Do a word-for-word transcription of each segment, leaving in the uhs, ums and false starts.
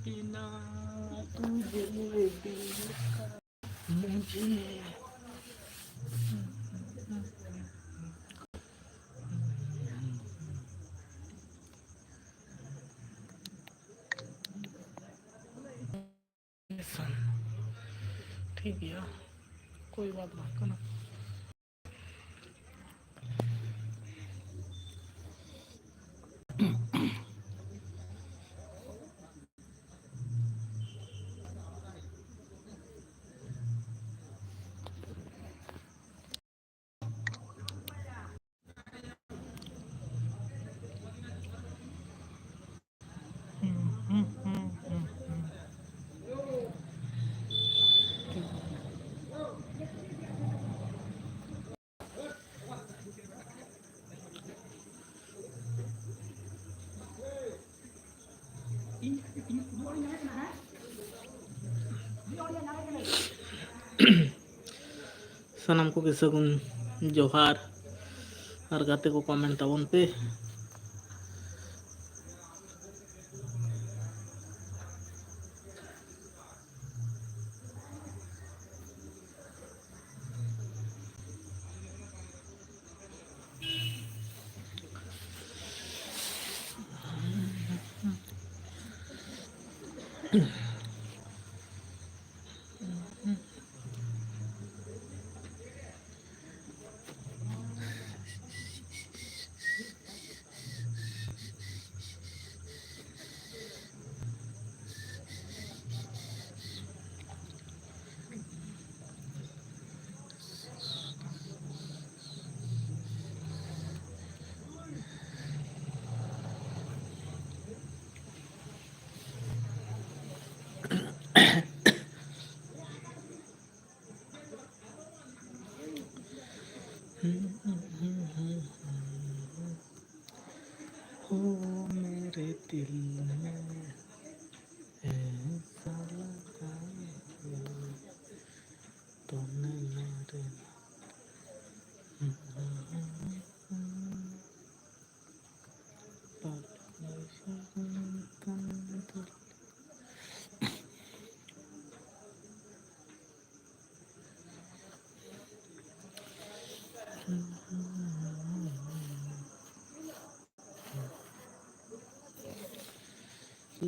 बिना तुझे दिल का मुझे। ᱴᱷᱤᱠ ᱜᱮᱭᱟ, ᱠᱳᱭ ᱵᱟᱛ ᱵᱟᱝ ᱠᱟᱱᱟ᱾ ᱥᱟᱱᱟᱢ ᱠᱚᱜᱮ ᱥᱟᱹᱜᱩᱱ ᱡᱚᱦᱟᱨ ᱟᱨ ᱜᱟᱛᱮ ᱠᱚ comment ᱛᱟᱵᱚᱱ ᱯᱮ᱾ ओ मेरे दिल में ऐसा लगा है, तूने मेरे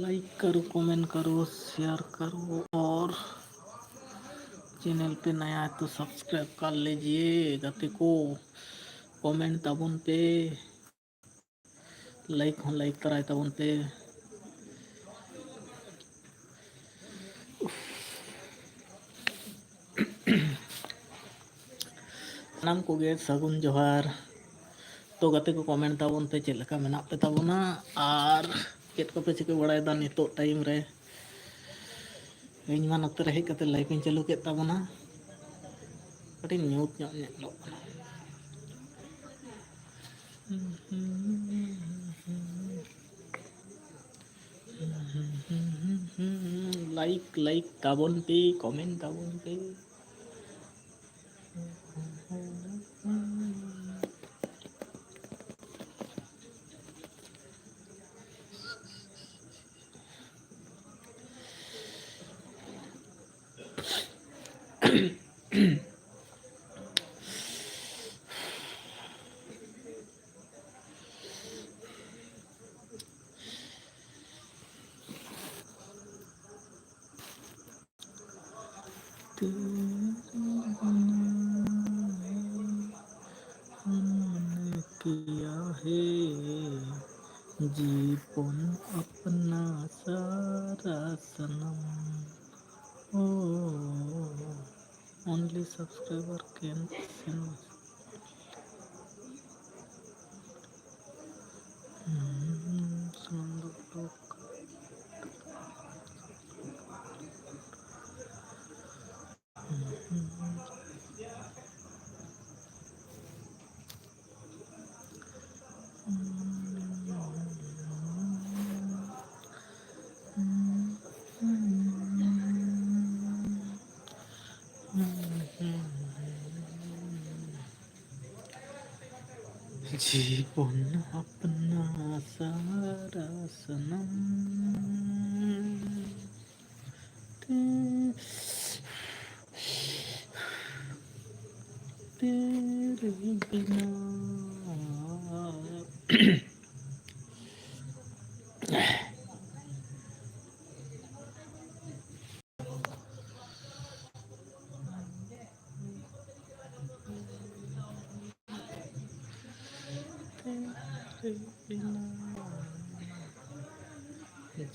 लाइक करो, कमेंट करो, शेयर करो और चैनल पे नया है तो सब्सक्राइब कर लीजिए। गाते को कमेंट ताबन पे, लाइक ᱦᱚᱸ ᱞᱟᱭᱤᱠ ᱛᱟᱨᱟᱭ ᱛᱟᱵᱚᱱ ᱯᱮ᱾ ᱥᱟᱱᱟᱢ ᱠᱚᱜᱮ ᱥᱟᱹᱜᱩᱱ ᱡᱚᱦᱟᱨ᱾ ᱛᱚ ᱜᱟᱛᱮ ᱠᱚ, ᱠᱚᱢᱮᱱᱴ ᱛᱟᱵᱚᱱ ᱯᱮ, ᱪᱮᱫ ᱞᱮᱠᱟ ᱢᱮᱱᱟᱜ ᱯᱮ ᱛᱟᱵᱚᱱᱟ ᱟᱨ ᱪᱮᱫ ᱠᱚᱯᱮ ᱪᱤᱠᱟᱹ ᱵᱟᱲᱟᱭᱮᱫᱟ ᱱᱤᱛᱚᱜ ᱴᱟᱭᱤᱢ ᱨᱮ? ᱤᱧ ᱢᱟ ᱱᱚᱛᱮ ᱨᱮ ᱦᱮᱡ ᱠᱟᱛᱮ ᱞᱟᱭᱤᱵᱷ ᱤᱧ ᱪᱟᱹᱞᱩ ᱠᱮᱫ ᱛᱟᱵᱚᱱᱟ, ᱠᱟᱹᱴᱤᱡ ᱧᱩᱛ ᱧᱚᱜ ᱧᱮᱞᱚᱜ ᱠᱟᱱᱟ᱾ ᱞᱟᱭᱤᱠ ᱞᱟᱭᱤᱠ ᱛᱟᱵᱚᱱ ᱯᱮ, ᱠᱚᱢᱮᱱᱴ ᱛᱟᱵᱚᱱ ᱯᱮ᱾ तेरे बिना है, हमने किया है जीवन अपना सारा सनम। Oh, only subscriber can send. Hmm, send the talk. जीवन अपना सारा सनम। ते-, तेरे बिना।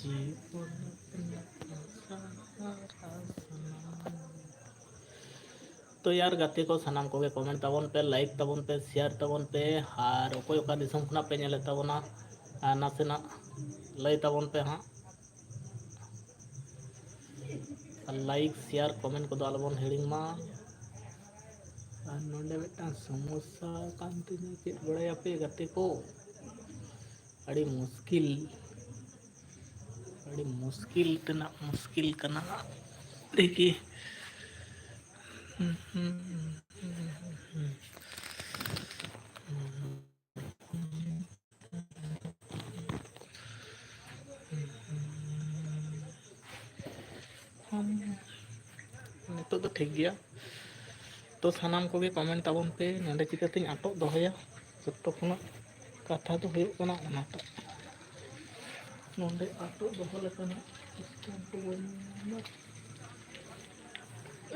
ᱡᱤᱵᱚᱱ ᱨᱮᱱᱟᱜ ᱥᱟᱦᱟᱨᱟ ᱥᱟᱱᱟᱢ᱾ ᱛᱚ ᱭᱟᱨ ᱜᱟᱛᱮ ᱠᱚ, ᱥᱟᱱᱟᱢ ᱠᱚᱜᱮ comment ᱛᱟᱵᱚᱱ ᱯᱮ, like ᱛᱟᱵᱚᱱ ᱯᱮ, share ᱛᱟᱵᱚᱱ ᱯᱮ, ᱟᱨ ᱚᱠᱚᱭ ᱚᱠᱟ ᱫᱤᱥᱚᱢ ᱠᱷᱚᱱᱟᱜ ᱯᱮ ᱧᱮᱞᱮᱫ ᱛᱟᱵᱚᱱᱟ, ᱟᱨ ᱱᱟᱥᱮᱱᱟᱜ ᱞᱟᱹᱭ ᱛᱟᱵᱚᱱ ᱯᱮ ᱦᱟᱸᱜ᱾ ᱟᱨ like, share, comment ᱠᱚᱫᱚ ᱟᱞᱚᱵᱚᱱ ᱦᱤᱲᱤᱧ ᱢᱟ᱾ ᱟᱨ ᱱᱚᱰᱮ ᱢᱤᱫᱴᱟᱝ ᱥᱚᱢᱚᱥᱥᱟ ᱠᱟᱱ ᱛᱤᱧᱟᱹ, ᱪᱮᱫ ᱵᱟᱲᱟᱭᱟᱯᱮ ᱜᱟᱛᱮ ᱠᱚ? ᱟᱹᱰᱤ ᱢᱩᱥᱠᱤᱞ, ᱟᱹᱰᱤ ᱢᱩᱥᱠᱤᱞ ᱛᱮᱱᱟᱜ ᱢᱩᱥᱠᱤᱞ ᱠᱟᱱᱟ᱾ ᱫᱮᱠᱷᱤ᱾ ᱱᱤᱛᱚᱜ ᱫᱚ ᱴᱷᱤᱠ ᱜᱮᱭᱟ᱾ ᱛᱚ ᱥᱟᱱᱟᱢ ᱠᱚᱜᱮ comment ᱛᱟᱵᱚᱱ ᱯᱮ, ᱱᱚᱰᱮ ᱪᱤᱠᱟᱹᱛᱤᱧ ᱟᱴᱚᱜ ᱫᱚᱦᱚᱭᱟ? ᱡᱚᱛᱚ ᱠᱷᱚᱱᱟᱜ ᱠᱟᱛᱷᱟ ᱫᱚ ᱦᱩᱭᱩᱜ ᱠᱟᱱᱟ ᱚᱱᱟᱴᱟᱜ, ᱱᱚᱰᱮ ᱟᱴᱚᱜ ᱫᱚᱦᱚ ᱞᱮᱠᱟᱱᱟᱜ system ᱠᱚ ᱵᱟᱹᱧ ᱧᱟᱢ ᱮᱫᱟ᱾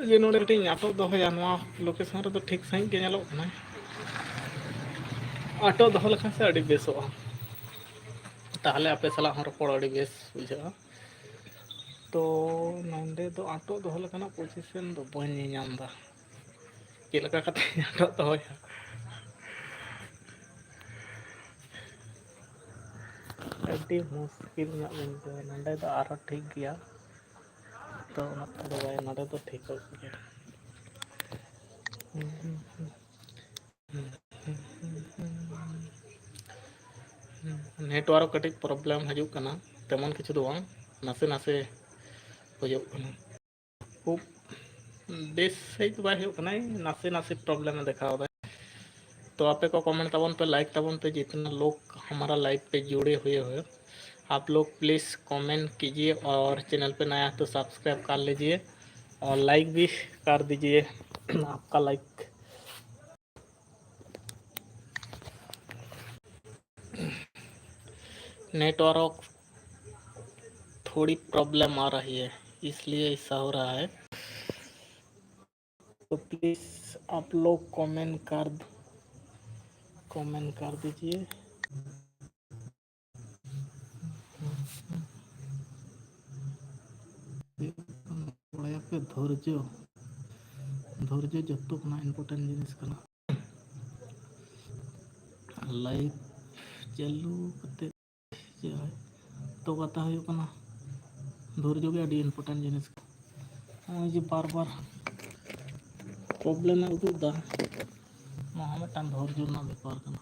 ᱡᱮ ᱱᱚᱰᱮ ᱠᱟᱹᱴᱤᱡ ᱤᱧ ᱟᱴᱚᱜ ᱫᱚᱦᱚᱭᱟ, ᱱᱚᱣᱟ location ᱨᱮᱫᱚ ᱴᱷᱤᱠ ᱥᱟᱺᱦᱤᱡ ᱜᱮ ᱧᱮᱞᱚᱜ ᱠᱟᱱᱟ᱾ ᱟᱴᱚᱜ ᱫᱚᱦᱚ ᱞᱮᱠᱷᱟᱱ ᱥᱮ ᱟᱹᱰᱤ ᱵᱮᱥᱚᱜᱼᱟ, ᱛᱟᱦᱚᱞᱮ ᱟᱯᱮ ᱥᱟᱞᱟᱜ ᱦᱚᱸ ᱨᱚᱯᱚᱲ ᱟᱹᱰᱤ ᱵᱮᱥ ᱵᱩᱡᱷᱟᱹᱜᱼᱟ᱾ ᱛᱚ ᱱᱚᱰᱮ ᱫᱚ ᱟᱴᱚᱜ ᱫᱚᱦᱚ ᱞᱮᱠᱟᱱᱟᱜ position ᱫᱚ ᱵᱟᱹᱧ ᱧᱮᱧᱟᱢ ᱮᱫᱟ, ᱪᱮᱫ ᱞᱮᱠᱟ ᱠᱟᱛᱮ ᱟᱴᱚᱜ ᱫᱚᱦᱚᱭᱟ? ᱟᱹᱰᱤ ᱢᱩᱥᱠᱤᱞ ᱧᱚᱜ ᱵᱤᱱ ᱵᱩᱡᱷᱟᱹᱣᱟ᱾ ᱱᱚᱰᱮ ᱫᱚ ᱟᱨᱦᱚᱸ ᱴᱷᱤᱠ ᱜᱮᱭᱟ, ᱛᱚ ᱚᱱᱟ ᱫᱚ ᱵᱟᱭ, ᱱᱚᱰᱮ ᱫᱚ ᱴᱷᱤᱠᱚᱜ ᱜᱮᱭᱟ᱾ Network ᱠᱟᱹᱴᱤᱡ problem ᱦᱤᱡᱩᱜ ᱠᱟᱱᱟ, ᱛᱮᱢᱚᱱ ᱠᱤᱪᱷᱩ ᱫᱚ ᱵᱟᱝ, ᱱᱟᱥᱮ ᱱᱟᱥᱮ ᱦᱩᱭᱩᱜ ᱠᱟᱱᱟ᱾ ᱠᱷᱩᱵ ᱵᱮᱥ ᱥᱟᱺᱦᱤᱡ ᱫᱚ ᱵᱟᱭ ᱦᱩᱭᱩᱜ ᱠᱟᱱᱟ, ᱱᱟᱥᱮ ᱱᱟᱥᱮ problem ᱮ ᱫᱮᱠᱷᱟᱣ ᱮᱫᱟ᱾ तो आप को comment ᱛᱟᱵᱚᱱ ᱯᱮ, like ᱛᱟᱵᱚᱱ ᱯᱮ, जितना लोग हमारा live पे जुड़े हुए हो आप लोग please comment कीजिए और channel पे नया है तो subscribe कर लीजिए और like भी कर दीजिए। आपका like। Network थोड़ी problem आ रही है, इसलिए ऐसा हो रहा है। तो please आप लोग comment कर, comment कर दीजिए। ᱫᱷᱳᱨᱡᱚ, ᱫᱷᱳᱨᱡᱚ ᱡᱚᱛᱚ ᱠᱷᱚᱱᱟᱜ important ᱡᱤᱱᱤᱥ ᱠᱟᱱᱟ᱾ Live ᱪᱟᱹᱞᱩ ᱠᱟᱛᱮ ᱪᱮᱫ ᱦᱚᱸ, ᱛᱚ ᱠᱟᱛᱷᱟ ᱦᱩᱭᱩᱜ ᱠᱟᱱᱟ, ᱫᱷᱳᱨᱡᱚ ᱜᱮ ᱟᱹᱰᱤ important ᱡᱤᱱᱤᱥ ᱠᱟᱱᱟ᱾ ᱱᱚᱜᱼᱚᱭ ᱡᱮ ᱵᱟᱨ ᱵᱟᱨ problem ᱮ ᱩᱫᱩᱜ ᱮᱫᱟ, ᱱᱚᱣᱟ ᱦᱚᱸ ᱢᱤᱫᱴᱟᱝ ᱫᱷᱳᱨᱡᱚ ᱨᱮᱱᱟᱜ ᱵᱮᱯᱟᱨ ᱠᱟᱱᱟ᱾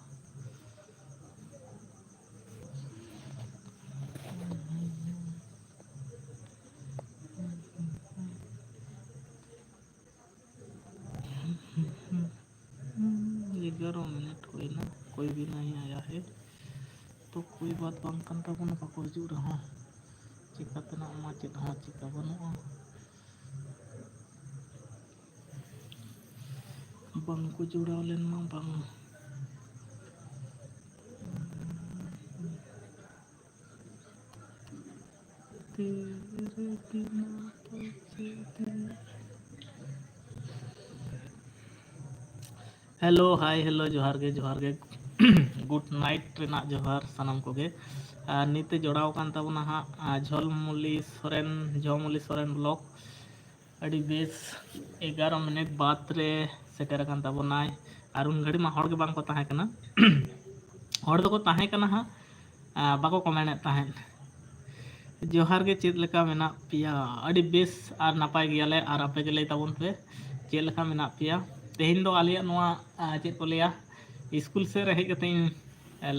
ᱮᱜᱟᱨᱚ ᱢᱤᱱᱤᱴ ᱦᱩᱭᱱᱟ, ᱠᱚᱭ ᱵᱷᱤ ᱱᱟᱦᱤ ᱟᱭᱟ ᱦᱮ, ᱛᱚ ᱠᱚᱭ ᱵᱟᱛ ᱵᱟᱝ ᱠᱟᱱ ᱛᱟᱵᱚᱱᱟ, ᱵᱟᱠᱚ ᱦᱤᱡᱩᱜ ᱨᱮᱦᱚᱸ ᱪᱤᱠᱟᱹ ᱛᱮᱱᱟᱜ ᱢᱟ ᱪᱮᱫ ᱦᱚᱸ ᱪᱤᱠᱟᱹ ᱵᱟᱹᱱᱩᱜᱼᱟ᱾ ᱵᱟᱝ ᱠᱚ ᱡᱚᱲᱟᱣ ᱞᱮᱱ ᱢᱟ ᱵᱟᱝ᱾ तेरे बिना तो ये दिन। Hello, hi, hello, ᱡᱚᱦᱟᱨ ᱜᱮ, ᱡᱚᱦᱟᱨ ᱜᱮ᱾ Good night ᱨᱮᱱᱟᱜ ᱡᱚᱦᱟᱨ ᱥᱟᱱᱟᱢ ᱠᱚᱜᱮ᱾ ᱟᱨ ᱱᱤᱛᱮ ᱡᱚᱲᱟᱣ ᱟᱠᱟᱱ ᱛᱟᱵᱚᱱᱟ ᱦᱟᱸᱜ, ᱟᱨ ᱡᱷᱚᱞᱢᱩᱞᱤ ᱥᱚᱨᱮᱱ, ᱡᱷᱚᱢᱩᱞᱤ ᱥᱚᱨᱮᱱ vlog᱾ ᱟᱹᱰᱤ ᱵᱮᱥ, ᱮᱜᱟᱨᱚ ᱢᱤᱱᱤᱴ ᱵᱟᱫᱽ ᱨᱮ ᱥᱮᱴᱮᱨ ᱟᱠᱟᱱ ᱛᱟᱵᱚᱱᱟᱭ᱾ ᱟᱨ ᱩᱱ ᱜᱷᱟᱹᱲᱤᱡ ᱢᱟ ᱦᱚᱲ ᱜᱮ ᱵᱟᱝ ᱠᱚ ᱛᱟᱦᱮᱸ ᱠᱟᱱᱟ᱾ ᱦᱚᱲ ᱫᱚᱠᱚ ᱛᱟᱦᱮᱸ ᱠᱟᱱᱟ ᱦᱟᱸᱜ, ᱟᱨ ᱵᱟᱠᱚ comment ᱮᱫ ᱛᱟᱦᱮᱸᱫ᱾ ᱡᱚᱦᱟᱨ ᱜᱮ, ᱪᱮᱫ ᱞᱮᱠᱟ ᱢᱮᱱᱟᱜ ᱯᱮᱭᱟ? ᱟᱹᱰᱤ ᱵᱮᱥ ᱟᱨ ᱱᱟᱯᱟᱭ ᱜᱮᱭᱟᱞᱮ, ᱟᱨ ᱟᱯᱮ ᱜᱮ ᱞᱟᱹᱭ ᱛᱟᱵᱚᱱ ᱯᱮ ᱪᱮᱫ ᱞᱮᱠᱟ ᱢᱮᱱᱟᱜ ᱯᱮᱭᱟ? ᱛᱮᱦᱮᱧ ᱫᱚ ᱟᱞᱮᱭᱟᱜ ᱱᱚᱣᱟ, ᱟᱨ ᱪᱮᱫ ᱠᱚ ᱞᱟᱹᱭᱟ, ᱥᱠᱩᱞ ᱥᱮᱫ ᱨᱮ ᱦᱮᱡ ᱠᱟᱛᱮ ᱤᱧ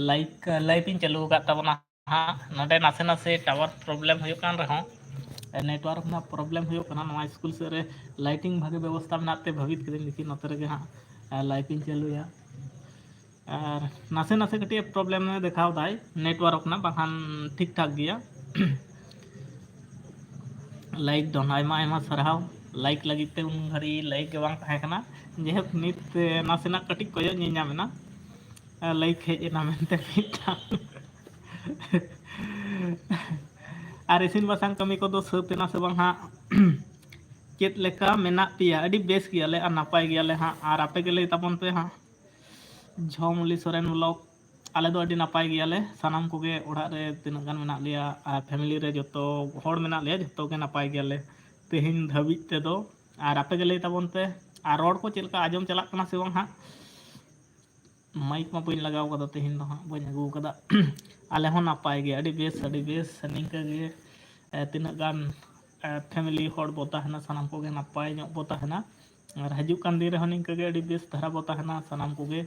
live, live ᱤᱧ ᱪᱟᱹᱞᱩ ᱟᱠᱟᱫ ᱛᱟᱵᱚᱱᱟ᱾ ᱦᱟᱸᱜ ᱱᱚᱰᱮ ᱱᱟᱥᱮ ᱱᱟᱥᱮ tower problem ᱦᱩᱭᱩᱜ ᱠᱟᱱ ᱨᱮᱦᱚᱸ, network ᱨᱮᱱᱟᱜ problem ᱦᱩᱭᱩᱜ ᱠᱟᱱᱟ᱾ ᱱᱚᱣᱟ ᱥᱠᱩᱞ ᱥᱮᱫ ᱨᱮ lighting ᱵᱷᱟᱜᱮ ᱵᱮᱵᱚᱥᱛᱟ ᱢᱮᱱᱟᱜ ᱛᱮ ᱵᱷᱟᱹᱵᱤᱛ ᱠᱤᱫᱟᱹᱧ ᱫᱮᱠᱷᱤ ᱱᱚᱛᱮ ᱨᱮᱜᱮ ᱦᱟᱸᱜ live ᱤᱧ ᱪᱟᱹᱞᱩᱭᱟ᱾ ᱟᱨ ᱱᱟᱥᱮ ᱱᱟᱥᱮ ᱠᱟᱹᱴᱤᱡ problem ᱮ ᱫᱮᱠᱷᱟᱣ ᱫᱟᱭ network ᱨᱮᱱᱟᱜ, ᱵᱟᱠᱷᱟᱱ ᱴᱷᱤᱠ ᱴᱷᱟᱠ ᱜᱮᱭᱟ᱾ Like ᱫᱚ ᱟᱭᱢᱟ ᱟᱭᱢᱟ ᱥᱟᱨᱦᱟᱣ, like ᱞᱟᱹᱜᱤᱫ ᱛᱮ ᱩᱱ ᱜᱷᱟᱹᱲᱤᱡ like ᱜᱮ ᱵᱟᱝ ᱛᱟᱦᱮᱸ ᱠᱟᱱᱟ᱾ ᱡᱟᱭᱦᱳᱠ, ᱱᱤᱛ ᱱᱟᱥᱮᱱᱟᱜ ᱠᱟᱹᱴᱤᱡ ᱠᱚᱭᱚᱜ ᱧᱮᱞ ᱧᱟᱢ ᱮᱱᱟ, like ᱦᱮᱡ ᱮᱱᱟ ᱢᱮᱱᱛᱮ ᱢᱤᱫᱴᱟᱝ᱾ ᱟᱨ ᱤᱥᱤᱱ ᱵᱟᱥᱟᱝ ᱠᱟᱹᱢᱤ ᱠᱚᱫᱚ ᱥᱟᱹᱛ ᱮᱱᱟ ᱥᱮ ᱵᱟᱝ ᱦᱟᱸᱜ? ᱪᱮᱫ ᱞᱮᱠᱟ ᱢᱮᱱᱟᱜ ᱯᱮᱭᱟ? ᱟᱹᱰᱤ ᱵᱮᱥ ᱜᱮᱭᱟᱞᱮ ᱟᱨ ᱱᱟᱯᱟᱭ ᱜᱮᱭᱟᱞᱮ ᱦᱟᱸᱜ᱾ ᱟᱨ ᱟᱯᱮ ᱜᱮ ᱞᱟᱹᱭ ᱛᱟᱵᱚᱱ ᱯᱮ ᱦᱟᱸᱜ᱾ ᱡᱷᱚᱢᱩᱞᱤ ᱥᱚᱨᱮᱱ vlog, ᱟᱞᱮ ᱫᱚ ᱟᱹᱰᱤ ᱱᱟᱯᱟᱭ ᱜᱮᱭᱟᱞᱮ ᱥᱟᱱᱟᱢ ᱠᱚᱜᱮ᱾ ᱚᱲᱟᱜ ᱨᱮ ᱛᱤᱱᱟᱹᱜ ᱜᱟᱱ ᱢᱮᱱᱟᱜ ᱞᱮᱭᱟ ᱟᱨ family ᱨᱮ ᱡᱚᱛᱚ ᱦᱚᱲ ᱢᱮᱱᱟᱜ ᱞᱮᱭᱟ, ᱡᱚᱛᱚ ᱜᱮ ᱱᱟᱯᱟᱭ ᱜᱮᱭᱟᱞᱮ᱾ ᱛᱮᱦᱮᱧ ᱫᱷᱟᱹᱵᱤᱡ ᱛᱮᱫᱚ᱾ ᱟᱨ ᱟᱯᱮ ᱜᱮ ᱞᱟᱹᱭ ᱛᱟᱵᱚᱱ ᱯᱮ, ᱟᱨ ᱨᱚᱲ ᱠᱚ ᱪᱮᱫ ᱞᱮᱠᱟ ᱟᱸᱡᱚᱢ ᱪᱟᱞᱟᱜ ᱠᱟᱱᱟ ᱥᱮ ᱵᱟᱝ ᱦᱟᱸᱜ? ᱢᱟᱭᱤᱠ ᱢᱟ ᱵᱟᱹᱧ ᱞᱟᱜᱟᱣ ᱠᱟᱫᱟ, ᱛᱮᱦᱮᱧ ᱫᱚ ᱦᱟᱸᱜ ᱵᱟᱹᱧ ᱟᱹᱜᱩ ᱠᱟᱫᱟ᱾ ᱟᱞᱮ ᱦᱚᱸ ᱱᱟᱯᱟᱭ ᱜᱮ, ᱟᱹᱰᱤ ᱵᱮᱥ, ᱟᱹᱰᱤ ᱵᱮᱥ᱾ ᱱᱤᱝᱠᱟᱹ ᱜᱮ, ᱮ, ᱛᱤᱱᱟᱹᱜ ᱜᱟᱱ, ᱮ, family ᱦᱚᱲ ᱵᱚ ᱛᱟᱦᱮᱱᱟ, ᱥᱟᱱᱟᱢ ᱠᱚᱜᱮ ᱱᱟᱯᱟᱭ ᱧᱚᱜ ᱵᱚ ᱛᱟᱦᱮᱱᱟ᱾ ᱟᱨ ᱦᱤᱡᱩᱜ ᱠᱟᱱ ᱫᱤᱱ ᱨᱮᱦᱚᱸ ᱱᱤᱝᱠᱟᱹ ᱜᱮ ᱟᱹᱰᱤ ᱵᱮᱥ ᱫᱷᱟᱨᱟ ᱵᱚ ᱛᱟᱦᱮᱱᱟ ᱥᱟᱱᱟᱢ ᱠᱚᱜᱮ᱾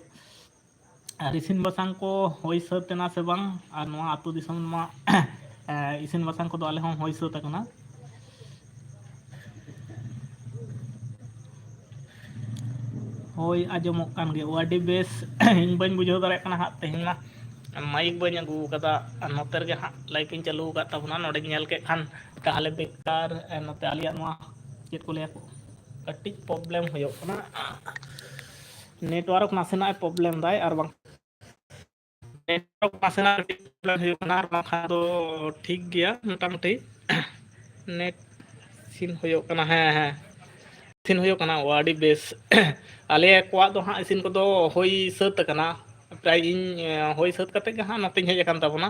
ᱟᱨ ᱤᱥᱤᱱ ᱵᱟᱥᱟᱝ ᱠᱚ ᱦᱩᱭ ᱥᱟᱹᱛ ᱮᱱᱟ ᱥᱮ ᱵᱟᱝ? ᱟᱨ ᱱᱚᱣᱟ ᱟᱹᱛᱩ ᱫᱤᱥᱚᱢ ᱢᱟ, ᱮ, ᱤᱥᱤᱱ ᱵᱟᱥᱟᱝ ᱠᱚᱫᱚ ᱟᱞᱮ ᱦᱚᱸ ᱦᱩᱭ ᱥᱟᱹᱛ ᱟᱠᱟᱱᱟ᱾ ᱦᱳᱭ, ᱟᱸᱡᱚᱢᱚᱜ ᱠᱟᱱ ᱜᱮᱭᱟ᱾ ᱳ, ᱟᱹᱰᱤ ᱵᱮᱥ᱾ ᱤᱧ ᱵᱟᱹᱧ ᱵᱩᱡᱷᱟᱹᱣ ᱫᱟᱲᱮᱭᱟᱜ ᱠᱟᱱᱟ ᱦᱟᱸᱜ, ᱛᱮᱦᱮᱧ ᱢᱟ ᱢᱟᱭᱤᱠ ᱵᱟᱹᱧ ᱟᱹᱜᱩ ᱠᱟᱫᱟ᱾ ᱟᱨ ᱱᱚᱛᱮ ᱨᱮᱜᱮ ᱦᱟᱸᱜ live ᱤᱧ ᱪᱟᱹᱞᱩ ᱟᱠᱟᱫ ᱛᱟᱵᱚᱱᱟ᱾ ᱱᱚᱰᱮᱧ ᱧᱮᱞ ᱠᱮᱫ ᱠᱷᱟᱱ ᱛᱟᱦᱚᱞᱮ ᱵᱮᱠᱟᱨ, ᱮ, ᱱᱚᱛᱮ ᱟᱞᱮᱭᱟᱜ ᱱᱚᱣᱟ ᱪᱮᱫ ᱠᱚ ᱞᱟᱹᱭᱟ, ᱠᱟᱹᱴᱤᱡ problem ᱦᱩᱭᱩᱜ ᱠᱟᱱᱟ, network ᱱᱟᱥᱮᱱᱟᱜ ᱮ problem ᱫᱟᱭ, ᱟᱨ ᱵᱟᱝ network ᱱᱟᱥᱮᱱᱟᱜ ᱠᱟᱹᱴᱤᱡ problem ᱦᱩᱭᱩᱜ ᱠᱟᱱᱟ, ᱟᱨ ᱵᱟᱝᱠᱷᱟᱱ ᱫᱚ ᱴᱷᱤᱠ ᱜᱮᱭᱟ ᱢᱚᱴᱟᱢᱩᱴᱤ᱾ Net ᱤᱥᱤᱱ ᱦᱩᱭᱩᱜ ᱠᱟᱱᱟ, ᱦᱮᱸ, ᱦᱮᱸ, ᱤᱥᱤᱱ ᱦᱩᱭᱩᱜ ᱠᱟᱱᱟ᱾ ᱳ, ᱟᱹᱰᱤ ᱵᱮᱥ᱾ ᱟᱞᱮ ᱠᱚᱣᱟᱜ ᱫᱚ ᱦᱟᱸᱜ ᱤᱥᱤᱱ ᱠᱚᱫᱚ ᱦᱩᱭ ᱥᱟᱹᱛ ᱟᱠᱟᱱᱟ᱾ ᱯᱨᱟᱭ ᱤᱧ, ᱮ, ᱦᱩᱭ ᱥᱟᱹᱛ ᱠᱟᱛᱮ ᱜᱮ ᱦᱟᱸᱜ ᱱᱚᱛᱮᱧ ᱦᱮᱡ ᱟᱠᱟᱱ ᱛᱟᱵᱚᱱᱟ᱾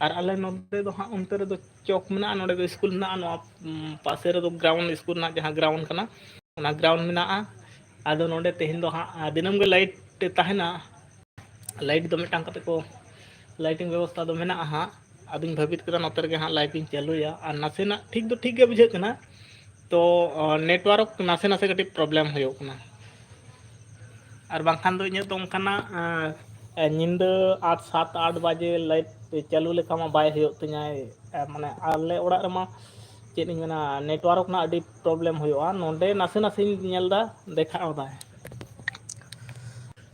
ᱟᱨ ᱟᱞᱮ ᱱᱚᱛᱮ ᱫᱚ ᱦᱟᱸᱜ ᱚᱱᱛᱮ ᱨᱮᱫᱚ ᱪᱚᱠ ᱢᱮᱱᱟᱜᱼᱟ, ᱱᱚᱰᱮ ᱫᱚ ᱥᱠᱩᱞ ᱢᱮᱱᱟᱜᱼᱟ, ᱱᱚᱣᱟ, ᱩᱢ, ᱯᱟᱥᱮ ᱨᱮᱫᱚ ground, ᱥᱠᱩᱞ ᱨᱮᱱᱟᱜ ᱡᱟᱦᱟᱸ ground ᱠᱟᱱᱟ, ᱚᱱᱟ ground ᱢᱮᱱᱟᱜᱼᱟ᱾ ᱟᱫᱚ ᱱᱚᱰᱮ ᱛᱮᱦᱮᱧ ᱫᱚ ᱦᱟᱸᱜ, ᱟ, ᱫᱤᱱᱟᱹᱢ ᱜᱮ light ᱛᱟᱦᱮᱱᱟ᱾ Light ᱫᱚ ᱢᱤᱫᱴᱟᱝ ᱠᱟᱛᱮ ᱠᱚ lighting ᱵᱮᱵᱚᱥᱛᱷᱟ ᱫᱚ ᱢᱮᱱᱟᱜᱼᱟ ᱦᱟᱸᱜ᱾ ᱟᱫᱚᱧ ᱵᱷᱟᱹᱵᱤᱛ ᱠᱮᱫᱟ ᱱᱚᱛᱮ ᱨᱮᱜᱮ ᱦᱟᱸᱜ live ᱤᱧ ᱪᱟᱹᱞᱩᱭᱟ᱾ ᱟᱨ ᱱᱟᱥᱮᱱᱟᱜ ᱴᱷᱤᱠ ᱫᱚ ᱴᱷᱤᱠ ᱜᱮ ᱵᱩᱡᱷᱟᱹᱜ ᱠᱟᱱᱟ, ᱛᱚ, ᱚ, network ᱱᱟᱥᱮ ᱱᱟᱥᱮ ᱠᱟᱹᱴᱤᱡ problem ᱦᱩᱭᱩᱜ ᱠᱟᱱᱟ᱾ ᱟᱨ ᱵᱟᱝᱠᱷᱟᱱ ᱫᱚ ᱤᱧᱟᱹᱜ ᱫᱚ ᱚᱱᱠᱟᱱᱟᱜ, ᱮ, ᱮ, ᱧᱤᱫᱟᱹ ᱟᱴ, ᱥᱟᱛ, ᱟᱴ ᱵᱟᱡᱮ light ᱪᱟᱹᱞᱩ ᱞᱮᱠᱟ ᱢᱟ ᱵᱟᱭ ᱦᱩᱭᱩᱜ ᱛᱤᱧᱟᱹ᱾ ᱮ, ᱢᱟᱱᱮ ᱟᱞᱮ ᱚᱲᱟᱜ ᱨᱮᱢᱟ ᱪᱮᱫ ᱤᱧ ᱢᱮᱱᱟ, network ᱨᱮᱱᱟᱜ ᱟᱹᱰᱤ problem ᱦᱩᱭᱩᱜᱼᱟ᱾ ᱱᱚᱰᱮ ᱱᱟᱥᱮ ᱱᱟᱥᱮᱧ ᱧᱮᱞ ᱮᱫᱟ, ᱫᱮᱠᱷᱟᱣ ᱫᱟᱭ᱾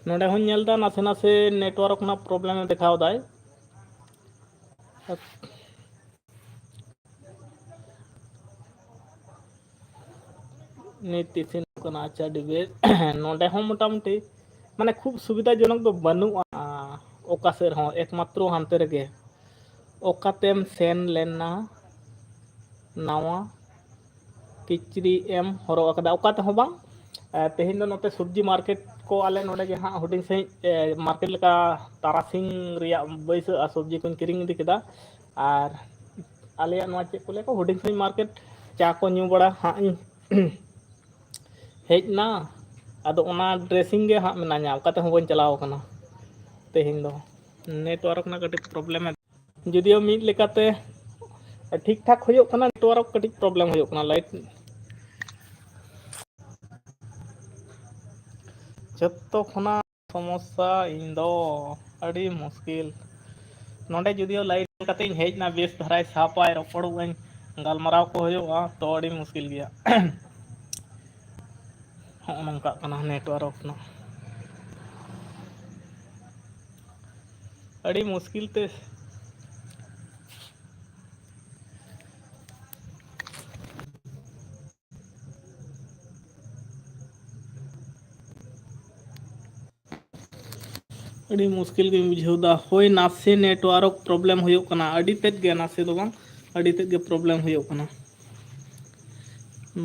ᱱᱚᱰᱮ ᱦᱚᱸᱧ ᱧᱮᱞ ᱮᱫᱟ, ᱱᱟᱥᱮ ᱱᱟᱥᱮ network ᱨᱮᱱᱟᱜ problem ᱮ ᱫᱮᱠᱷᱟᱣ ᱫᱟᱭ᱾ ᱱᱤᱛ ᱤᱥᱤᱱ ᱠᱟᱱᱟ, ᱟᱪᱪᱷᱟ, ᱟᱹᱰᱤ ᱵᱮᱥ᱾ ᱱᱚᱰᱮ ᱦᱚᱸ ᱢᱚᱴᱟᱢᱩᱴᱤ ᱢᱟᱱᱮ ᱠᱷᱩᱵ ᱥᱩᱵᱤᱫᱷᱟᱡᱚᱱᱚᱠ ᱫᱚ ᱵᱟᱹᱱᱩᱜᱼᱟ ᱚᱠᱟ ᱥᱮᱫ ᱨᱮᱦᱚᱸ, ᱮᱠᱢᱟᱛᱨᱚ ᱦᱟᱱᱛᱮ ᱨᱮᱜᱮ᱾ ᱚᱠᱟᱛᱮᱢ ᱥᱮᱱ ᱞᱮᱱᱟ ᱱᱟᱣᱟ ᱠᱤᱪᱨᱤᱡ ᱮᱢ ᱦᱚᱨᱚᱜ ᱟᱠᱟᱫᱟ, ᱚᱠᱟ ᱛᱮᱦᱚᱸ ᱵᱟᱝ᱾ ᱮ, ᱛᱮᱦᱮᱧ ᱫᱚ ᱱᱚᱛᱮ ᱥᱚᱵᱽᱡᱤ market ᱠᱚ ᱟᱞᱮ ᱱᱚᱰᱮ ᱜᱮ ᱦᱟᱸᱜ ᱦᱩᱰᱤᱧ ᱥᱟᱺᱦᱤᱡ, ᱮ, market ᱞᱮᱠᱟ ᱛᱟᱨᱟᱥᱤᱧ ᱨᱮᱭᱟᱜ ᱵᱟᱹᱭᱥᱟᱹᱜᱼᱟ, ᱥᱚᱵᱽᱡᱤ ᱠᱚᱧ ᱠᱤᱨᱤᱧ ᱤᱫᱤ ᱠᱮᱫᱟ᱾ ᱟᱨ ᱟᱞᱮᱭᱟᱜ ᱱᱚᱣᱟ ᱪᱮᱫ ᱠᱚ ᱞᱟᱹᱭᱟ ᱠᱚ, ᱦᱩᱰᱤᱧ ᱥᱟᱺᱦᱤᱡ market, ᱪᱟ ᱠᱚ ᱧᱩ ᱵᱟᱲᱟ ᱦᱟᱸᱜ ᱤᱧ ᱦᱮᱡ ᱮᱱᱟ᱾ ᱟᱫᱚ ᱚᱱᱟ dressing ᱜᱮ ᱦᱟᱸᱜ ᱢᱮᱱᱟᱧᱟ, ᱚᱠᱟ ᱛᱮᱦᱚᱸ ᱵᱟᱹᱧ ᱪᱟᱞᱟᱣ ᱠᱟᱱᱟ ᱛᱮᱦᱮᱧ ᱫᱚ᱾ Network ᱨᱮᱱᱟᱜ ᱠᱟᱹᱴᱤᱡ problem ᱮ, ᱡᱩᱫᱤᱭᱳ ᱢᱤᱫ ᱞᱮᱠᱟᱛᱮ ᱴᱷᱤᱠ ᱴᱷᱟᱠ ᱦᱩᱭᱩᱜ ᱠᱟᱱᱟ, network ᱠᱟᱹᱴᱤᱡ problem ᱦᱩᱭᱩᱜ ᱠᱟᱱᱟ, light᱾ ᱡᱚᱛᱚ ᱠᱷᱚᱱᱟᱜ ᱥᱚᱢᱚᱥᱥᱟ ᱤᱧ ᱫᱚ, ᱟᱹᱰᱤ ᱢᱩᱥᱠᱤᱞ᱾ ᱱᱚᱰᱮ ᱡᱩᱫᱤᱭᱳ light ᱠᱟᱛᱮ ᱤᱧ ᱦᱮᱡ ᱮᱱᱟ, ᱵᱮᱥ ᱫᱷᱟᱨᱟᱭ ᱥᱟᱵᱟᱭ, ᱨᱚᱯᱚᱲᱚᱜ ᱟᱹᱧ, ᱜᱟᱞᱢᱟᱨᱟᱣ ᱠᱚ ᱦᱩᱭᱩᱜᱼᱟ, ᱛᱚ ᱟᱹᱰᱤ ᱢᱩᱥᱠᱤᱞ ᱜᱮᱭᱟ᱾ ᱦᱚᱸᱜᱼᱚ ᱱᱚᱝᱠᱟᱜ ᱠᱟᱱᱟ network ᱨᱮᱱᱟᱜ᱾ ᱟᱹᱰᱤ ᱢᱩᱥᱠᱤᱞ ᱛᱮ᱾ ᱟᱹᱰᱤ ᱢᱩᱥᱠᱤᱞ ᱜᱤᱧ ᱵᱩᱡᱷᱟᱹᱣ ᱮᱫᱟ᱾ ᱦᱳᱭ, ᱱᱟᱥᱮ network problem ᱦᱩᱭᱩᱜ ᱠᱟᱱᱟ, ᱟᱹᱰᱤ ᱛᱮᱫ ᱜᱮ, ᱱᱟᱥᱮ ᱫᱚ ᱵᱟᱝ, ᱟᱹᱰᱤ ᱛᱮᱫ ᱜᱮ problem ᱦᱩᱭᱩᱜ ᱠᱟᱱᱟ᱾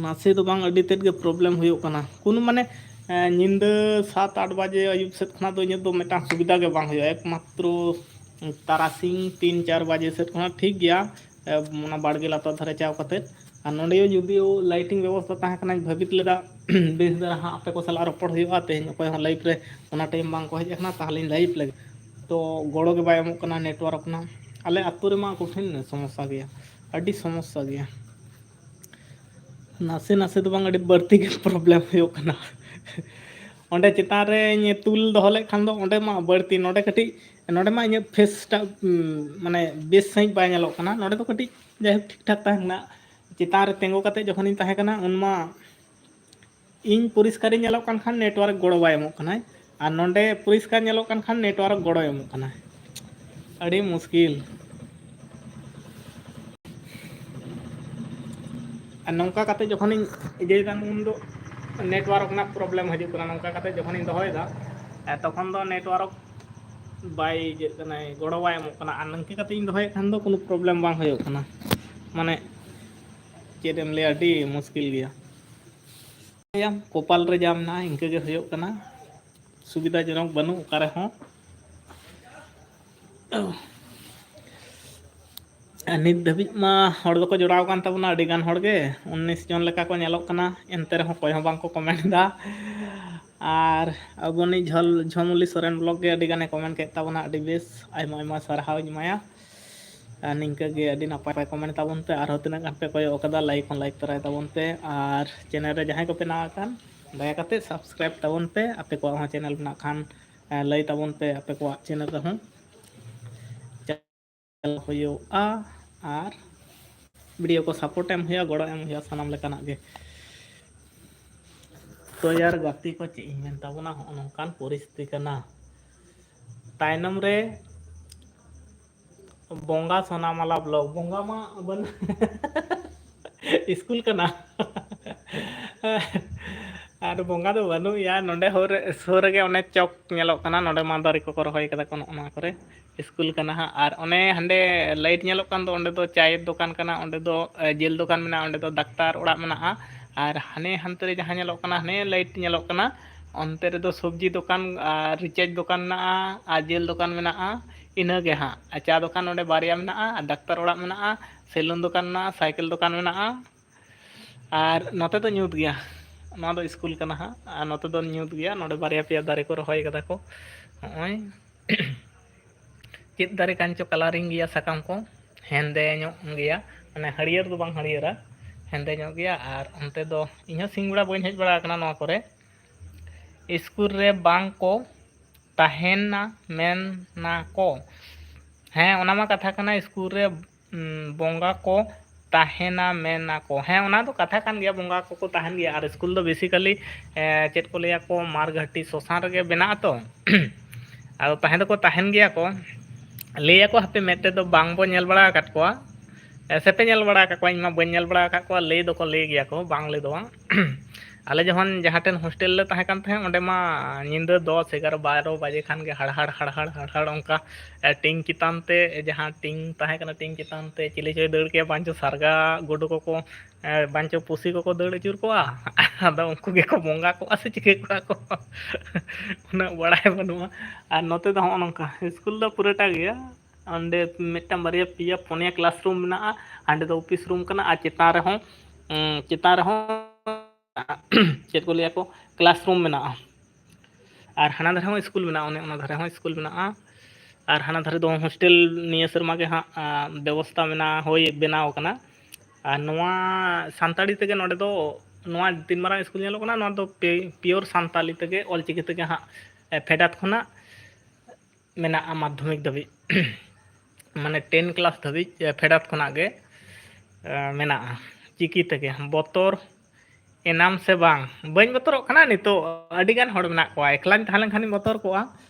ᱱᱟᱥᱮ ᱫᱚ ᱵᱟᱝ, ᱟᱹᱰᱤ ᱛᱮᱫ ᱜᱮ problem ᱦᱩᱭᱩᱜ ᱠᱟᱱᱟ᱾ ᱠᱳᱱᱳ ᱢᱟᱱᱮ, ᱮᱸ, ᱧᱤᱫᱟᱹ ᱥᱟᱛ ᱟᱴ ᱵᱟᱡᱮ ᱟᱹᱭᱩᱵ ᱥᱮᱫ ᱠᱷᱚᱱᱟᱜ ᱫᱚ ᱤᱧᱟᱹᱜ ᱫᱚ ᱢᱤᱫᱴᱟᱝ ᱥᱩᱵᱤᱫᱷᱟ ᱜᱮ ᱵᱟᱝ ᱦᱩᱭᱩᱜᱼᱟ᱾ ᱮᱠᱢᱟᱛᱨᱚ ᱛᱟᱨᱟᱥᱤᱧ ᱛᱤᱱ ᱪᱟᱨ ᱵᱟᱡᱮ ᱥᱮᱫ ᱠᱷᱚᱱᱟᱜ ᱴᱷᱤᱠ ᱜᱮᱭᱟ, ᱮ, ᱚᱱᱟ ᱵᱟᱲᱜᱮ ᱞᱟᱛᱟᱨ ᱫᱷᱟᱨᱮ ᱪᱟᱣ ᱠᱟᱛᱮᱫ᱾ ᱟᱨ ᱱᱚᱸᱰᱮ ᱡᱩᱫᱤ lighting ᱵᱮᱵᱚᱥᱛᱷᱟ ᱛᱟᱦᱮᱸ ᱠᱟᱱᱟ, ᱵᱷᱟᱹᱵᱤᱛ ᱞᱮᱫᱟ ᱵᱮᱥ ᱫᱷᱟᱨᱟ ᱦᱟᱸᱜ ᱟᱯᱮ ᱠᱚ ᱥᱟᱞᱟᱜ ᱨᱚᱯᱚᱲ ᱦᱩᱭᱩᱜᱼᱟ, ᱛᱮᱦᱮᱧ ᱚᱠᱚᱭ ᱦᱚᱸ live ᱨᱮ ᱚᱱᱟ time ᱵᱟᱝ ᱠᱚ ᱦᱮᱡ ᱟᱠᱟᱱᱟ, ᱛᱟᱦᱚᱞᱮᱧ live ᱞᱟᱹᱜᱤᱫ᱾ ᱛᱚ ᱜᱚᱲᱚ ᱜᱮ ᱵᱟᱭ ᱮᱢᱚᱜ ᱠᱟᱱᱟ network ᱨᱮᱱᱟᱜ᱾ ᱟᱞᱮ ᱟᱹᱛᱩ ᱨᱮᱢᱟ ᱠᱚᱴᱷᱤᱱ ᱥᱚᱢᱚᱥᱥᱟ ᱜᱮᱭᱟ, ᱟᱹᱰᱤ ᱥᱚᱢᱚᱥᱥᱟ ᱜᱮᱭᱟ᱾ ᱱᱟᱥᱮ ᱱᱟᱥᱮ ᱫᱚ ᱵᱟᱝ, ᱟᱹᱰᱤ ᱵᱟᱹᱲᱛᱤ ᱜᱮ problem ᱦᱩᱭᱩᱜ ᱠᱟᱱᱟ᱾ ᱚᱸᱰᱮ ᱪᱮᱛᱟᱱ ᱨᱮᱧ ᱛᱩᱞ ᱫᱚᱦᱚ ᱞᱮᱫ ᱠᱷᱟᱱ ᱫᱚ ᱚᱸᱰᱮ ᱢᱟ ᱵᱟᱹᱲᱛᱤ, ᱱᱚᱰᱮ ᱠᱟᱹᱴᱤᱡ, ᱱᱚᱰᱮ ᱢᱟ ᱤᱧᱟᱹᱜ face ᱴᱟᱜ, ᱩᱢ, ᱢᱟᱱᱮ ᱵᱮᱥ ᱥᱟᱺᱦᱤᱡ ᱵᱟᱭ ᱧᱮᱞᱚᱜ ᱠᱟᱱᱟ᱾ ᱱᱚᱰᱮ ᱫᱚ ᱠᱟᱹᱴᱤᱡ ᱡᱟᱭᱦᱳᱠ ᱴᱷᱤᱠ ᱴᱷᱟᱠ ᱛᱟᱦᱮᱸ ᱠᱟᱱᱟ᱾ ᱪᱮᱛᱟᱱ ᱨᱮ ᱛᱤᱸᱜᱩ ᱠᱟᱛᱮ ᱡᱚᱠᱷᱚᱱᱤᱧ ᱛᱟᱦᱮᱸ ᱠᱟᱱᱟ, ᱩᱱ ᱢᱟ ᱤᱧ ᱯᱚᱨᱤᱥᱠᱟᱨᱤᱧ ᱧᱮᱞᱚᱜ ᱠᱟᱱ ᱠᱷᱟᱱ network ᱜᱚᱲᱚ ᱵᱟᱭ ᱮᱢᱚᱜ ᱠᱟᱱᱟᱭ, ᱟᱨ ᱱᱚᱰᱮ ᱯᱚᱨᱤᱥᱠᱟᱨ ᱧᱮᱞᱚᱜ ᱠᱟᱱ ᱠᱷᱟᱱ network ᱜᱚᱲᱚᱭ ᱮᱢᱚᱜ ᱠᱟᱱᱟ᱾ ᱟᱹᱰᱤ ᱢᱩᱥᱠᱤᱞ᱾ ᱟᱨ ᱱᱚᱝᱠᱟ ᱠᱟᱛᱮ ᱡᱚᱠᱷᱚᱱᱤᱧ ᱤᱭᱟᱹᱭᱮᱫᱟ, ᱩᱱ ᱫᱚ network ᱨᱮᱱᱟᱜ problem ᱦᱤᱡᱩᱜ ᱠᱟᱱᱟ᱾ ᱱᱚᱝᱠᱟ ᱠᱟᱛᱮ ᱡᱚᱠᱷᱚᱱᱤᱧ ᱫᱚᱦᱚᱭᱮᱫᱟ, ᱮ, ᱛᱚᱠᱷᱚᱱ ᱫᱚ network ᱵᱟᱭ ᱤᱭᱟᱹᱜ ᱠᱟᱱᱟᱭ, ᱜᱚᱲᱚ ᱵᱟᱭ ᱮᱢᱚᱜ ᱠᱟᱱᱟ᱾ ᱟᱨ ᱱᱤᱝᱠᱟᱹ ᱠᱟᱛᱮ ᱤᱧ ᱫᱚᱦᱚᱭᱮᱫ ᱠᱷᱟᱱ ᱫᱚ ᱠᱳᱱᱳ problem ᱵᱟᱝ ᱦᱩᱭᱩᱜ ᱠᱟᱱᱟ᱾ ᱢᱟᱱᱮ ᱪᱮᱫ ᱮᱢ ᱞᱟᱹᱭᱟ, ᱟᱹᱰᱤ ᱢᱩᱥᱠᱤᱞ ᱜᱮᱭᱟ᱾ ᱠᱚᱯᱟᱞ ᱨᱮ ᱡᱟ ᱢᱮᱱᱟᱜᱼᱟ, ᱤᱱᱠᱟᱹ ᱜᱮ ᱦᱩᱭᱩᱜ ᱠᱟᱱᱟ᱾ ᱥᱩᱵᱤᱫᱷᱟ ᱡᱚᱱᱚᱠ ᱵᱟᱹᱱᱩᱜ ᱚᱠᱟ ᱨᱮᱦᱚᱸ᱾ ᱱᱤᱛ ᱫᱷᱟᱹᱵᱤᱡ ᱢᱟ ᱦᱚᱲ ᱫᱚᱠᱚ ᱡᱚᱲᱟᱣ ᱟᱠᱟᱱ ᱛᱟᱵᱚᱱᱟ, ᱟᱹᱰᱤ ᱜᱟᱱ ᱦᱚᱲ ᱜᱮ, ᱩᱱᱤᱥ ᱡᱚᱱ ᱞᱮᱠᱟ ᱠᱚ ᱧᱮᱞᱚᱜ ᱠᱟᱱᱟ, ᱮᱱᱛᱮ ᱨᱮᱦᱚᱸ ᱚᱠᱚᱭ ᱦᱚᱸ ᱵᱟᱝ ᱠᱚ comment ᱮᱫᱟ᱾ ᱟᱨ ᱟᱵᱚᱱᱤᱡ ᱡᱷᱚᱞ-, ᱡᱷᱚᱢᱩᱞᱤ ᱥᱚᱨᱮᱱ vlog ᱜᱮ ᱟᱹᱰᱤ ᱜᱟᱱᱮ comment ᱠᱮᱫ ᱛᱟᱵᱚᱱᱟ, ᱟᱹᱰᱤ ᱵᱮᱥ, ᱟᱭᱢᱟ ᱟᱭᱢᱟ ᱥᱟᱨᱦᱟᱣᱤᱧ ᱮᱢᱟᱭᱟ᱾ ᱟᱨ ᱱᱤᱝᱠᱟᱹ ᱜᱮ ᱟᱹᱰᱤ ᱱᱟᱯᱟᱭ ᱱᱟᱯᱟᱭ comment ᱛᱟᱵᱚᱱ ᱯᱮ, ᱟᱨᱦᱚᱸ ᱛᱤᱱᱟᱹᱜ ᱜᱟᱱ ᱯᱮ ᱠᱚᱭᱚᱜ ᱠᱟᱫᱟ, like ᱦᱚᱸ like ᱛᱚᱨᱟᱭ ᱛᱟᱵᱚᱱ ᱯᱮ, ᱟᱨ channel ᱨᱮ ᱡᱟᱦᱟᱸᱭ ᱠᱚᱯᱮ ᱱᱟᱣᱟ ᱟᱠᱟᱱ, ᱫᱟᱭᱟ ᱠᱟᱛᱮ subscribe ᱛᱟᱵᱚᱱ ᱯᱮ, ᱟᱯᱮ ᱠᱚᱣᱟᱜ ᱦᱚᱸ channel ᱢᱮᱱᱟᱜ ᱠᱷᱟᱱ, ᱮ, ᱞᱟᱹᱭ ᱛᱟᱵᱚᱱ ᱯᱮ ᱟᱯᱮ ᱠᱚᱣᱟᱜ channel ᱨᱮᱦᱚᱸ᱾ ᱦᱩᱭᱩᱜᱼᱟ, ᱟᱨ video ᱠᱚ support ᱮᱢ ᱦᱩᱭᱩᱜᱼᱟ, ᱜᱚᱲᱚ ᱮᱢ ᱦᱩᱭᱩᱜᱼᱟ, ᱥᱟᱱᱟᱢ ᱞᱮᱠᱟᱱᱟᱜ ᱜᱮ᱾ ᱛᱚ ᱭᱟᱨ ᱜᱟᱛᱮ ᱠᱚ, ᱪᱮᱫ ᱤᱧ ᱢᱮᱱ ᱛᱟᱵᱚᱱᱟ, ᱦᱚᱸᱜᱼᱚ ᱱᱚᱝᱠᱟᱱ ᱯᱚᱨᱤᱥᱛᱷᱤᱛᱤ ᱠᱟᱱᱟ᱾ ᱛᱟᱭᱱᱚᱢ ᱨᱮ ᱵᱚᱸᱜᱟ ᱥᱳᱱᱟᱢᱟᱞᱟ vlog, ᱵᱚᱸᱜᱟ ᱢᱟ ᱵᱟᱹᱱᱩᱜ, ᱥᱠᱩᱞ ᱠᱟᱱᱟ᱾ ᱟᱨ ᱵᱚᱸᱜᱟ ᱫᱚ ᱵᱟᱹᱱᱩᱜ ᱮᱭᱟ᱾ ᱱᱚᱸᱰᱮ ᱦᱚᱨ ᱨᱮ, ᱥᱩᱨ ᱨᱮᱜᱮ ᱚᱱᱮ ᱪᱚᱠ ᱧᱮᱞᱚᱜ ᱠᱟᱱᱟ, ᱱᱚᱸᱰᱮ ᱢᱟ ᱫᱟᱨᱮ ᱠᱚᱠᱚ ᱨᱚᱦᱚᱭ ᱠᱟᱫᱟ ᱠᱚ ᱱᱚᱜᱼᱚ ᱱᱚᱣᱟ ᱠᱚᱨᱮ᱾ ᱥᱠᱩᱞ ᱠᱟᱱᱟ ᱦᱟᱸᱜ᱾ ᱟᱨ ᱚᱱᱮ ᱦᱟᱸᱰᱮ light ᱧᱮᱞᱚᱜ ᱠᱟᱱ ᱫᱚ, ᱚᱸᱰᱮ ᱫᱚ ᱪᱟᱭ ᱫᱚᱠᱟᱱ ᱠᱟᱱᱟ, ᱚᱸᱰᱮ ᱫᱚ, ᱮ, ᱡᱤᱞ ᱫᱚᱠᱟᱱ ᱢᱮᱱᱟᱜᱼᱟ, ᱚᱸᱰᱮ ᱫᱚ ᱰᱟᱠᱛᱟᱨ ᱚᱲᱟᱜ ᱢᱮᱱᱟᱜᱼᱟ᱾ ᱟᱨ ᱦᱟᱱᱮ ᱦᱟᱱᱛᱮ ᱨᱮ ᱡᱟᱦᱟᱸ ᱧᱮᱞᱚᱜ ᱠᱟᱱᱟ, ᱦᱟᱱᱮ light ᱧᱮᱞᱚᱜ ᱠᱟᱱᱟ, ᱚᱱᱛᱮ ᱨᱮᱫᱚ ᱥᱚᱵᱽᱡᱤ ᱫᱚᱠᱟᱱ ᱟᱨ ᱨᱤᱪᱟᱨᱡᱽ ᱫᱚᱠᱟᱱ ᱢᱮᱱᱟᱜᱼᱟ ᱟᱨ ᱡᱤᱞ ᱫᱚᱠᱟᱱ ᱢᱮᱱᱟᱜᱼᱟ, ᱤᱱᱟᱹᱜᱮ ᱦᱟᱸᱜ᱾ ᱟᱨ ᱪᱟ ᱫᱚᱠᱟᱱ ᱚᱸᱰᱮ ᱵᱟᱨᱭᱟ ᱢᱮᱱᱟᱜᱼᱟ, ᱟᱨ ᱰᱟᱠᱛᱟᱨ ᱚᱲᱟᱜ ᱢᱮᱱᱟᱜᱼᱟ, ᱥᱮᱞᱩᱱ ᱫᱚᱠᱟᱱ ᱢᱮᱱᱟᱜᱼᱟ, ᱥᱟᱭᱠᱮᱞ ᱫᱚᱠᱟᱱ ᱢᱮᱱᱟᱜᱼᱟ᱾ ᱟᱨ ᱱᱚᱛᱮ ᱫᱚ ᱧᱩᱛ ᱜᱮᱭᱟ, ᱱᱚᱣᱟ ᱫᱚ ᱥᱠᱩᱞ ᱠᱟᱱᱟ ᱦᱟᱸᱜ, ᱟᱨ ᱱᱚᱛᱮ ᱫᱚ ᱧᱩᱛ ᱜᱮᱭᱟ᱾ ᱱᱚᱰᱮ ᱵᱟᱨᱭᱟ ᱯᱮᱭᱟ ᱫᱟᱨᱮ ᱠᱚ ᱨᱚᱦᱚᱭ ᱠᱟᱫᱟ ᱠᱚ᱾ ᱱᱚᱜᱼᱚᱭ ᱪᱮᱫ ᱫᱟᱨᱮ ᱠᱟᱱ ᱪᱚ, colouring ᱜᱮᱭᱟ ᱥᱟᱠᱟᱢ ᱠᱚ, ᱦᱮᱸᱫᱮ ᱧᱚᱜ ᱜᱮᱭᱟ, ᱢᱟᱱᱮ ᱦᱟᱹᱨᱭᱟᱹᱲ ᱫᱚ ᱵᱟᱝ ᱦᱟᱹᱨᱭᱟᱹᱲᱟ, ᱦᱮᱸᱫᱮ ᱧᱚᱜ ᱜᱮᱭᱟ᱾ ᱟᱨ ᱚᱱᱛᱮ ᱫᱚ ᱤᱧ ᱦᱚᱸ ᱥᱤᱧ ᱵᱮᱲᱟ ᱵᱟᱹᱧ ᱦᱮᱡ ᱵᱟᱲᱟ ᱟᱠᱟᱱᱟ ᱱᱚᱣᱟ ᱠᱚᱨᱮ᱾ ᱥᱠᱩᱞ ᱨᱮ ᱵᱟᱝ ᱠᱚ ᱛᱟᱦᱮᱱᱟ ᱢᱮᱱᱟ ᱠᱚ᱾ ᱦᱮᱸ, ᱚᱱᱟ ᱢᱟ ᱠᱟᱛᱷᱟ ᱠᱟᱱᱟ, ᱥᱠᱩᱞ ᱨᱮ, ᱩᱸ, ᱵᱚᱸᱜᱟ ᱠᱚ ᱛᱟᱦᱮᱱᱟ ᱢᱮᱱᱟ ᱠᱚ᱾ ᱦᱮᱸ, ᱚᱱᱟ ᱫᱚ ᱠᱟᱛᱷᱟ ᱠᱟᱱ ᱜᱮᱭᱟ, ᱵᱚᱸᱜᱟ ᱠᱚᱠᱚ ᱛᱟᱦᱮᱱ ᱜᱮᱭᱟ᱾ ᱟᱨ ᱥᱠᱩᱞ ᱫᱚ basically, ᱮ, ᱪᱮᱫ ᱠᱚ ᱞᱟᱹᱭᱟ ᱠᱚ, ᱢᱟᱨᱜᱷᱟᱴᱤ ᱥᱚᱥᱟᱱ ᱨᱮᱜᱮ ᱵᱮᱱᱟᱜ ᱟᱛᱚ᱾ ᱟᱫᱚ ᱛᱟᱦᱮᱸ ᱫᱚᱠᱚ ᱛᱟᱦᱮᱱ ᱜᱮᱭᱟ ᱠᱚ, ᱞᱟᱹᱭ ᱟᱠᱚ, ᱦᱟᱯᱮ ᱢᱮᱫ ᱛᱮᱫᱚ ᱵᱟᱝ ᱵᱚ ᱧᱮᱞ ᱵᱟᱲᱟ ᱟᱠᱟᱫ ᱠᱚᱣᱟ᱾ ᱮ, ᱥᱮᱯᱮ ᱧᱮᱞ ᱵᱟᱲᱟ ᱟᱠᱟᱫ ᱠᱚᱣᱟ? ᱤᱧ ᱢᱟ ᱵᱟᱹᱧ ᱧᱮᱞ ᱵᱟᱲᱟ ᱟᱠᱟᱫ ᱠᱚᱣᱟ, ᱞᱟᱹᱭ ᱫᱚᱠᱚ ᱞᱟᱹᱭ ᱜᱮᱭᱟ ᱠᱚ, ᱵᱟᱝ ᱞᱟᱹᱭ ᱫᱚ ᱵᱟᱝ᱾ ᱟᱞᱮ ᱡᱚᱠᱷᱚᱱ ᱡᱟᱦᱟᱸ ᱴᱷᱮᱱ hostel ᱞᱮ ᱛᱟᱦᱮᱸ ᱠᱟᱱ ᱛᱟᱦᱮᱸᱫ, ᱚᱸᱰᱮ ᱢᱟ ᱧᱤᱫᱟᱹ ᱫᱚᱥ, ᱮᱜᱟᱨᱚ, ᱵᱟᱨᱚ ᱵᱟᱡᱮ ᱠᱷᱟᱱ ᱜᱮ ᱦᱟᱲᱦᱟᱲ, ᱦᱟᱲᱦᱟᱲ, ᱦᱟᱲᱦᱟᱲ ᱚᱱᱠᱟ, ᱮ, ᱴᱤᱝ ᱪᱮᱛᱟᱱ ᱛᱮ, ᱡᱟᱦᱟᱸ ᱴᱤᱝ ᱛᱟᱦᱮᱸ ᱠᱟᱱᱟ, ᱴᱤᱝ ᱪᱮᱛᱟᱱ ᱛᱮ ᱪᱤᱞᱤ ᱪᱚᱭ ᱫᱟᱹᱲ ᱠᱮᱭᱟ, ᱵᱟᱝ ᱪᱚ ᱥᱟᱨᱜᱟ ᱜᱩᱰᱩ ᱠᱚᱠᱚ, ᱮ, ᱵᱟᱝ ᱪᱚ ᱯᱩᱥᱤ ᱠᱚᱠᱚ ᱫᱟᱹᱲ ᱟᱹᱪᱩᱨ ᱠᱚᱜᱼᱟ᱾ ᱟᱫᱚ ᱩᱱᱠᱩ ᱜᱮᱠᱚ ᱵᱚᱸᱜᱟ ᱠᱚᱜᱼᱟ ᱥᱮ ᱪᱤᱠᱟᱹ ᱠᱚᱜᱼᱟ ᱠᱚ, ᱩᱱᱟᱹᱜ ᱵᱟᱲᱟᱭ ᱵᱟᱹᱱᱩᱜᱼᱟ᱾ ᱟᱨ ᱱᱚᱛᱮ ᱫᱚ ᱦᱚᱸᱜᱼᱚ ᱱᱚᱝᱠᱟ, ᱥᱠᱩᱞ ᱫᱚ ᱯᱩᱨᱟᱹᱴᱟ ᱜᱮᱭᱟ᱾ ᱚᱸᱰᱮ ᱢᱤᱫᱴᱟᱝ ᱵᱟᱨᱭᱟ ᱯᱮᱭᱟ ᱯᱩᱱᱭᱟ ᱠᱞᱟᱥᱨᱩᱢ ᱢᱮᱱᱟᱜᱼᱟ᱾ ᱦᱟᱸᱰᱮ ᱫᱚ ᱚᱯᱷᱤᱥ ᱨᱩᱢ ᱠᱟᱱᱟ, ᱟᱨ ᱪᱮᱛᱟᱱ ᱨᱮᱦᱚᱸ ᱩᱸ, ᱪᱮᱛᱟᱱ ᱨᱮᱦᱚᱸ ᱪᱮᱫ ᱠᱚ ᱞᱟᱹᱭᱟ ᱠᱚ, ᱠᱞᱟᱥᱨᱩᱢ ᱢᱮᱱᱟᱜᱼᱟ᱾ ᱟᱨ ᱦᱟᱱᱟ ᱫᱷᱟᱨᱮ ᱦᱚᱸ ᱥᱠᱩᱞ ᱢᱮᱱᱟᱜᱼᱟ, ᱚᱱᱮ ᱚᱱᱟ ᱫᱷᱟᱨᱮ ᱦᱚᱸ ᱥᱠᱩᱞ ᱢᱮᱱᱟᱜᱼᱟ᱾ ᱟᱨ ᱦᱟᱱᱟ ᱫᱷᱟᱨᱮ ᱫᱚ ᱦᱳᱥᱴᱮᱞ ᱱᱤᱭᱟᱹ ᱥᱮᱨᱢᱟ ᱜᱮ ᱦᱟᱸᱜ ᱵᱮᱵᱚᱥᱛᱟ ᱢᱮᱱᱟᱜᱼᱟ, ᱦᱳᱭ, ᱵᱮᱱᱟᱣ ᱠᱟᱱᱟ᱾ ᱟᱨ ᱱᱚᱣᱟ ᱥᱟᱱᱛᱟᱲᱤ ᱛᱮᱜᱮ ᱱᱚᱰᱮ ᱫᱚ, ᱱᱚᱣᱟ ᱛᱤᱱ ᱢᱟᱨᱟᱝ ᱥᱠᱩᱞ ᱧᱮᱞᱚᱜ ᱠᱟᱱᱟ, ᱱᱚᱣᱟ ᱫᱚ ᱯᱤᱭᱳᱨ ᱥᱟᱱᱛᱟᱲᱤ ᱛᱮᱜᱮ, ᱚᱞᱪᱤᱠᱤ ᱛᱮᱜᱮ ᱦᱟᱸᱜ ᱯᱷᱮᱰᱟᱛ ᱠᱷᱚᱱᱟᱜ ᱢᱮᱱᱟᱜᱼᱟ, ᱢᱟᱫᱽᱫᱷᱚᱢᱤᱠ ᱫᱷᱟᱹᱵᱤᱡ᱾ ᱢᱟᱱᱮ ᱴᱮᱱ ᱠᱞᱟᱥ ᱫᱷᱟᱹᱵᱤᱡ ᱯᱷᱮᱰᱟᱛ ᱠᱷᱚᱱᱟᱜ ᱜᱮ ᱢᱮᱱᱟᱜᱼᱟ ᱪᱤᱠᱤ ᱛᱮᱜᱮ᱾ ᱵᱚᱛᱚᱨ ᱮᱱᱟᱢ ᱥᱮ ᱵᱟᱝ? ᱵᱟᱹᱧ ᱵᱚᱛᱚᱨᱚᱜ ᱠᱟᱱᱟ᱾ ᱱᱤᱛᱚᱜ ᱟᱹᱰᱤ ᱜᱟᱱ ᱦᱚᱲ ᱢᱮᱱᱟᱜ ᱠᱚᱣᱟ, ᱮᱠᱞᱟᱧ ᱛᱟᱦᱮᱸ ᱞᱮᱱᱠᱷᱟᱱᱤᱧ ᱵᱚᱛᱚᱨ ᱠᱚᱜᱼᱟ,